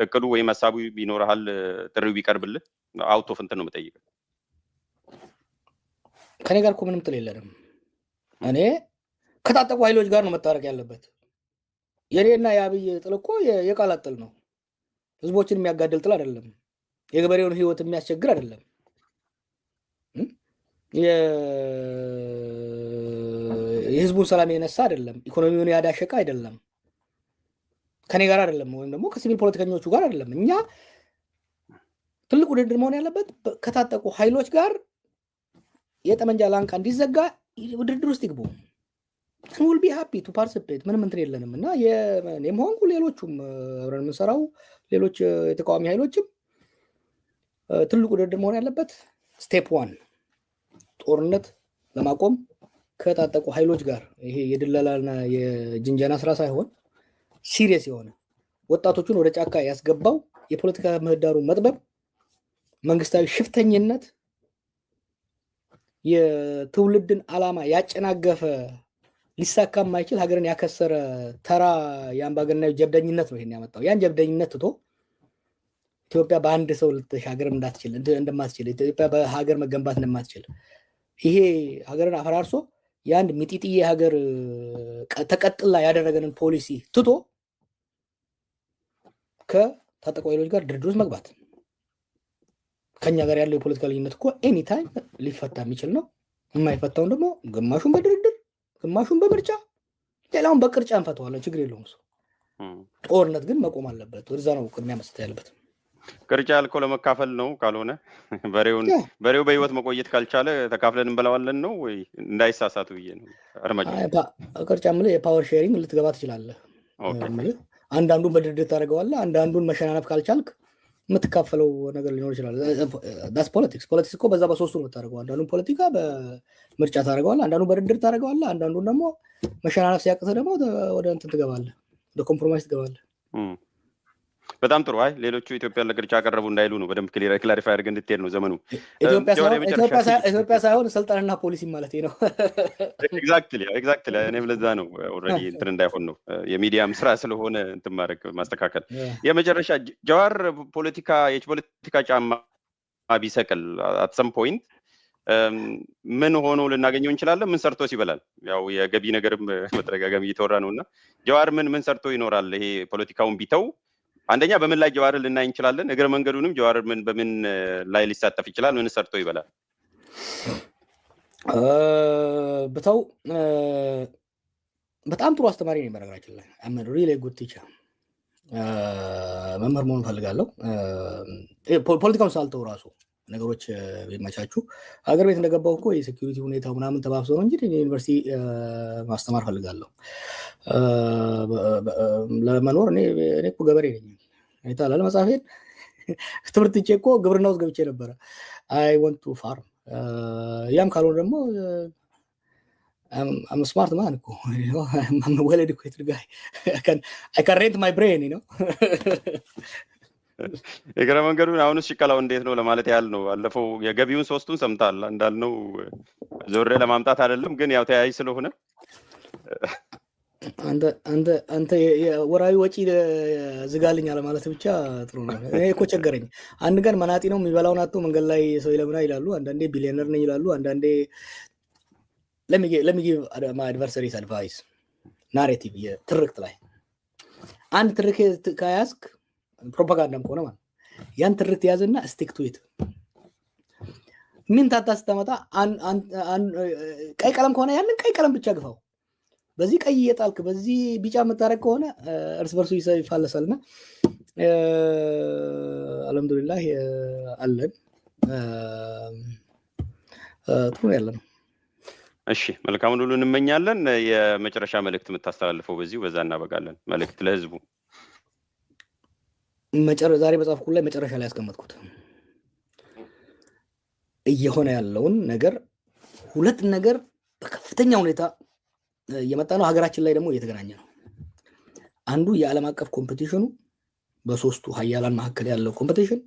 እቅዱ ወይም ሀሳቡ ይኖርሃል? ጥሪው ቢቀርብልህ out of እንትን ነው የምጠይቀው። ከኔ ጋር እኮ ምንም ጥል የለንም። እኔ ከታጠቁ ኃይሎች ጋር ነው መታረቅ ያለበት። የኔና የአብይ ጥል እኮ የቃላት ጥል ነው። ህዝቦችን የሚያጋድል ጥል አይደለም። የገበሬውን ህይወት የሚያስቸግር አይደለም። የህዝቡን ሰላም የነሳ አይደለም። ኢኮኖሚውን ያዳሸቀ አይደለም። ከኔ ጋር አይደለም፣ ወይም ደግሞ ከሲቪል ፖለቲከኞቹ ጋር አይደለም። እኛ ትልቅ ውድድር መሆን ያለበት ከታጠቁ ኃይሎች ጋር የጠመንጃ ላንቃ እንዲዘጋ ውድድር ውስጥ ይግቡ። We'll be happy to participate። ምንም እንትን የለንም እና እኔም ሆንኩ ሌሎቹም አብረን የምንሰራው ሌሎች የተቃዋሚ ኃይሎችም ትልቁ ውድድር መሆን ያለበት step one ጦርነት ለማቆም ከታጠቁ ኃይሎች ጋር፣ ይሄ የድለላና የጅንጀና ስራ ሳይሆን serious የሆነ ወጣቶቹን ወደ ጫካ ያስገባው የፖለቲካ ምህዳሩ መጥበብ፣ መንግስታዊ ሽፍተኝነት፣ የትውልድን ዓላማ ያጨናገፈ፣ ሊሳካ የማይችል፣ ሀገርን ያከሰረ ተራ የአምባገነናዊ ጀብደኝነት ነው ይሄን ያመጣው። ያን ጀብደኝነት ትቶ ኢትዮጵያ በአንድ ሰው ልትሻገር እንደማትችል፣ ኢትዮጵያ በሀገር መገንባት እንደማትችል፣ ይሄ ሀገርን አፈራርሶ የአንድ ሚጢጥዬ ሀገር ተቀጥላ ያደረገንን ፖሊሲ ትቶ ከታጠቁ ኃይሎች ጋር ድርድር ውስጥ መግባት። ከኛ ጋር ያለው የፖለቲካ ልዩነት እኮ anytime ሊፈታ የሚችል ነው። የማይፈታውን ደግሞ ግማሹን በድርድር፣ ግማሹን በምርጫ፣ ሌላውን በቅርጫ እንፈተዋለን። ችግር የለውም እሱ። ጦርነት ግን መቆም አለበት። ወደዛ ነው ቅድሚያ መስጠት ያለበት። ቅርጫ ያልከው ለመካፈል ነው። ካልሆነ በሬውን በሬው በህይወት መቆየት ካልቻለ ተካፍለን እንበላዋለን ነው ወይ? እንዳይሳሳቱ ብዬ ነው። አድማጮች። ቅርጫ የምልህ የ power sharing ልትገባ ትችላለህ። አንዳንዱን በድርድር ታደርገዋለህ። አንዳንዱን መሸናነፍ ካልቻልክ የምትካፈለው ነገር ሊኖር ይችላል። That's politics። Politics እኮ በዛ በሶስቱ ነው የምታደርገው። አንዳንዱን ፖለቲካ በምርጫ ታደርገዋለህ፣ አንዳንዱን በድርድር ታደርገዋለህ፣ አንዳንዱን ደግሞ መሸናነፍ ሲያቅትህ ደግሞ ወደ እንትን ትገባለህ፣ ወደ compromise ትገባለህ። በጣም ጥሩ። አይ ሌሎቹ ኢትዮጵያን ለቅርጫ ቀረቡ እንዳይሉ ነው። በደንብ clarify አድርገህ እንድትሄድ ነው ዘመኑ። ኢትዮጵያ ሳይሆን ስልጣንና ፖሊሲ ማለት ነው። Exactly። እኔም ለዛ ነው already እንትን እንዳይሆን ነው፣ የሚዲያም ስራ ስለሆነ እንትን ማድረግ ማስተካከል። የመጨረሻ፣ ጀዋር ፖለቲካ የፖለቲካ ጫማ ቢሰቅል at some point ምን ሆኖ ልናገኘው እንችላለን? ምን ሰርቶስ ይበላል? ያው የገቢ ነገርም በተደጋጋሚ እየተወራ ነው እና ጀዋር ምን ምን ሰርቶ ይኖራል? ይሄ ፖለቲካውን ቢተው አንደኛ በምን ላይ ጀዋርን ልናይ እንችላለን? እግረ መንገዱንም ጀዋር ምን በምን ላይ ሊሳተፍ ይችላል? ምን ሰርቶ ይበላል? ብተው በጣም ጥሩ አስተማሪ ነኝ። በነገራችን ላይ I'm a really good teacher፣ መምህር መሆን እፈልጋለሁ። ፖለቲካውን ሳልተው ራሱ ነገሮች ቢመቻቹ ሀገር ቤት እንደገባው እኮ የ security ሁኔታው ምናምን ተባብሶ ነው እንጂ ዩኒቨርሲቲ ማስተማር ፈልጋለሁ። ለመኖር እኔ እኮ ገበሬ ነኝ። አይተሃል መጽሐፌን፣ ትምህርት ትቼ እኮ ግብርና ውስጥ ገብቼ ነበረ። I want to farm። ያም ካልሆነ ደግሞ I'm smart man እኮ፣ well educated guy፣ I can rent my brain። የእግረ መንገዱን አሁንስ ሽቀላው እንዴት ነው ለማለት ያህል ነው። ባለፈው የገቢውን ሶስቱን ሰምታል እንዳልነው ዞሬ ለማምጣት አይደለም፣ ግን ያው ተያያዥ ስለሆነ። አንተ ወራዊ ወጪ ዝጋልኝ አለማለት ብቻ ጥሩ ነው። እኔ እኮ ቸገረኝ። አንድ ቀን መናጢ ነው፣ የሚበላውን አጥቶ መንገድ ላይ ሰው ይለምና ይላሉ። አንዳንዴ ቢሊዮነር ነኝ ይላሉ። አንዳንዴ let me give my adversaries advice። Narrative የትርክት ላይ አንድ ትርክት ከያዝክ፣ ፕሮፓጋንዳም ከሆነ ማለት ያን ትርክት ያዝና stick to it። ምን ታታ ስታመጣ ቀይ ቀለም ከሆነ ያንን ቀይ ቀለም ብቻ ግፋው። በዚህ ቀይ እየጣልክ በዚህ ቢጫ የምታደርግ ከሆነ እርስ በርሱ ይፋለሳል። እና አልሐምዱሊላህ አለን፣ ጥሩ ያለ ነው። እሺ፣ መልካሙን ሁሉ እንመኛለን። የመጨረሻ መልእክት የምታስተላልፈው በዚሁ በዛ እናበቃለን። መልእክት ለህዝቡ። ዛሬ በጻፍኩት ላይ መጨረሻ ላይ ያስቀመጥኩት እየሆነ ያለውን ነገር፣ ሁለት ነገር በከፍተኛ ሁኔታ እየመጣ ነው። ሀገራችን ላይ ደግሞ እየተገናኘ ነው። አንዱ የዓለም አቀፍ competition ኑ፣ በሶስቱ ሀያላን መካከል ያለው competition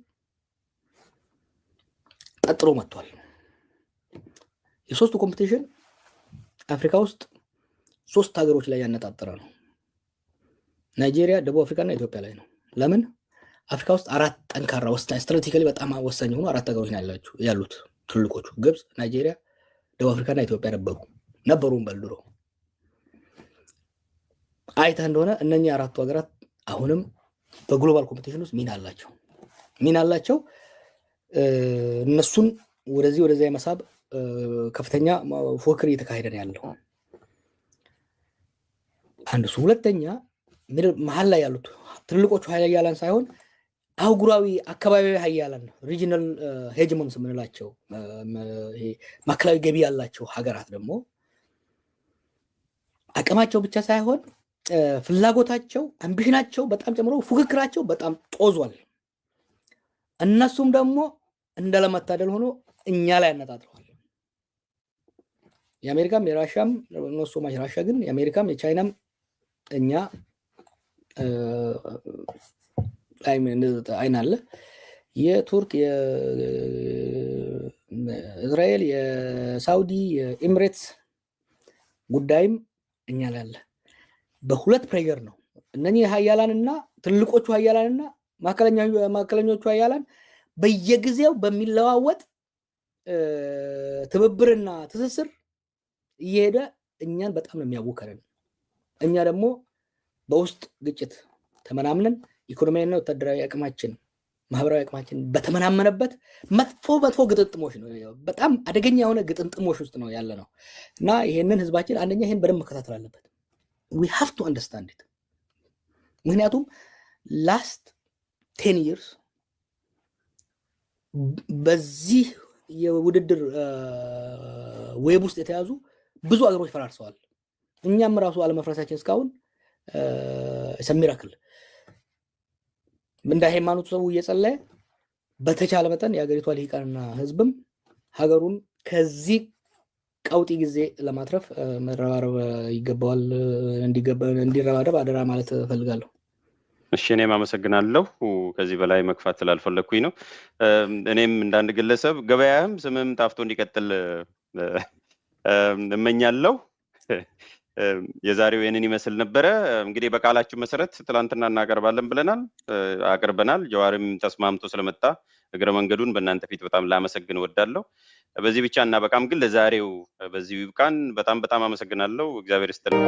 ጠጥሮ መጥቷል። የሶስቱ competition አፍሪካ ውስጥ ሶስት ሀገሮች ላይ ያነጣጠረ ነው። ናይጄሪያ፣ ደቡብ አፍሪካ እና ኢትዮጵያ ላይ ነው። ለምን? አፍሪካ ውስጥ አራት ጠንካራ ወሳኝ፣ strategically በጣም ወሳኝ የሆኑ አራት ሀገሮች ያሉት ትልልቆቹ ግብፅ፣ ናይጄሪያ፣ ደቡብ አፍሪካ እና ኢትዮጵያ ነበሩ። በል ድሮ አይተህ እንደሆነ እነኚህ አራቱ ሀገራት አሁንም በ global competition ውስጥ ሚና አላቸው። እነሱን ወደዚህ ወደዚያ የመሳብ ከፍተኛ ፉክክር እየተካሄደ ነው ያለው። አንድ እሱ። ሁለተኛ መሀል ላይ ያሉት ትልልቆቹ ሀያላን ሳይሆን አህጉራዊ አካባቢያዊ ሀያላን፣ regional hegemons የምንላቸው፣ ማዕከላዊ ገቢ ያላቸው ሀገራት ደግሞ አቅማቸው ብቻ ሳይሆን ፍላጎታቸው፣ ambition ናቸው በጣም ጨምሮ ፉክክራቸው በጣም ጦዟል። እነሱም ደግሞ እንደለመታደል ሆኖ እኛ ላይ አነጣጥረዋል። የአሜሪካም የራሻም፣ እነሱ ራሻ ግን የአሜሪካም የቻይናም እኛ አይን አለ። የቱርክ፣ የእስራኤል፣ የሳውዲ፣ የኤምሬትስ ጉዳይም እኛ ላይ አለ። በሁለት pressure ነው። እነኚህ ሀያላንና ትልቆቹ ሀያላንና መካከለኞቹ ሀያላን በየጊዜው በሚለዋወጥ ትብብርና ትስስር እየሄደ እኛን በጣም ነው የሚያውከንን። እኛ ደግሞ በውስጥ ግጭት ተመናምነን ኢኮኖሚያዊና ወታደራዊ አቅማችን፣ ማህበራዊ አቅማችን በተመናመነበት መጥፎ መጥፎ ግጥጥሞሽ ነው፣ በጣም አደገኛ የሆነ ግጥምጥሞሽ ውስጥ ነው ያለነው። እና ይሄንን ህዝባችን አንደኛ ይሄን በደንብ መከታተል አለበት። We have to understand it። ምክንያቱም last 10 years በዚህ የውድድር web ውስጥ የተያዙ ብዙ አገሮች ፈራርሰዋል። እኛም ራሱ አለመፍረሳችን እስካሁን miracle። እንደ ሃይማኖቱ ሰው እየጸለየ በተቻለ መጠን የሀገሪቷ ልሂቃንና ህዝብም ሀገሩን ከዚህ ቀውጢ ጊዜ ለማትረፍ መረባረብ ይገባዋል። እንዲረባረብ አደራ ማለት እፈልጋለሁ። እሺ፣ እኔም አመሰግናለሁ። ከዚህ በላይ መግፋት ስላልፈለግኩኝ ነው። እኔም እንዳንድ ግለሰብ ገበያህም ስምም ጣፍቶ እንዲቀጥል እመኛለሁ። የዛሬው ይህንን ይመስል ነበረ። እንግዲህ በቃላችሁ መሰረት ትላንትና እናቀርባለን ብለናል፣ አቅርበናል። ጀዋርም ተስማምቶ ስለመጣ እግረ መንገዱን በእናንተ ፊት በጣም ላመሰግን እወዳለሁ። በዚህ ብቻ እናበቃም፣ ግን ለዛሬው በዚሁ ይብቃን። በጣም በጣም አመሰግናለሁ። እግዚአብሔር ይስጥልን።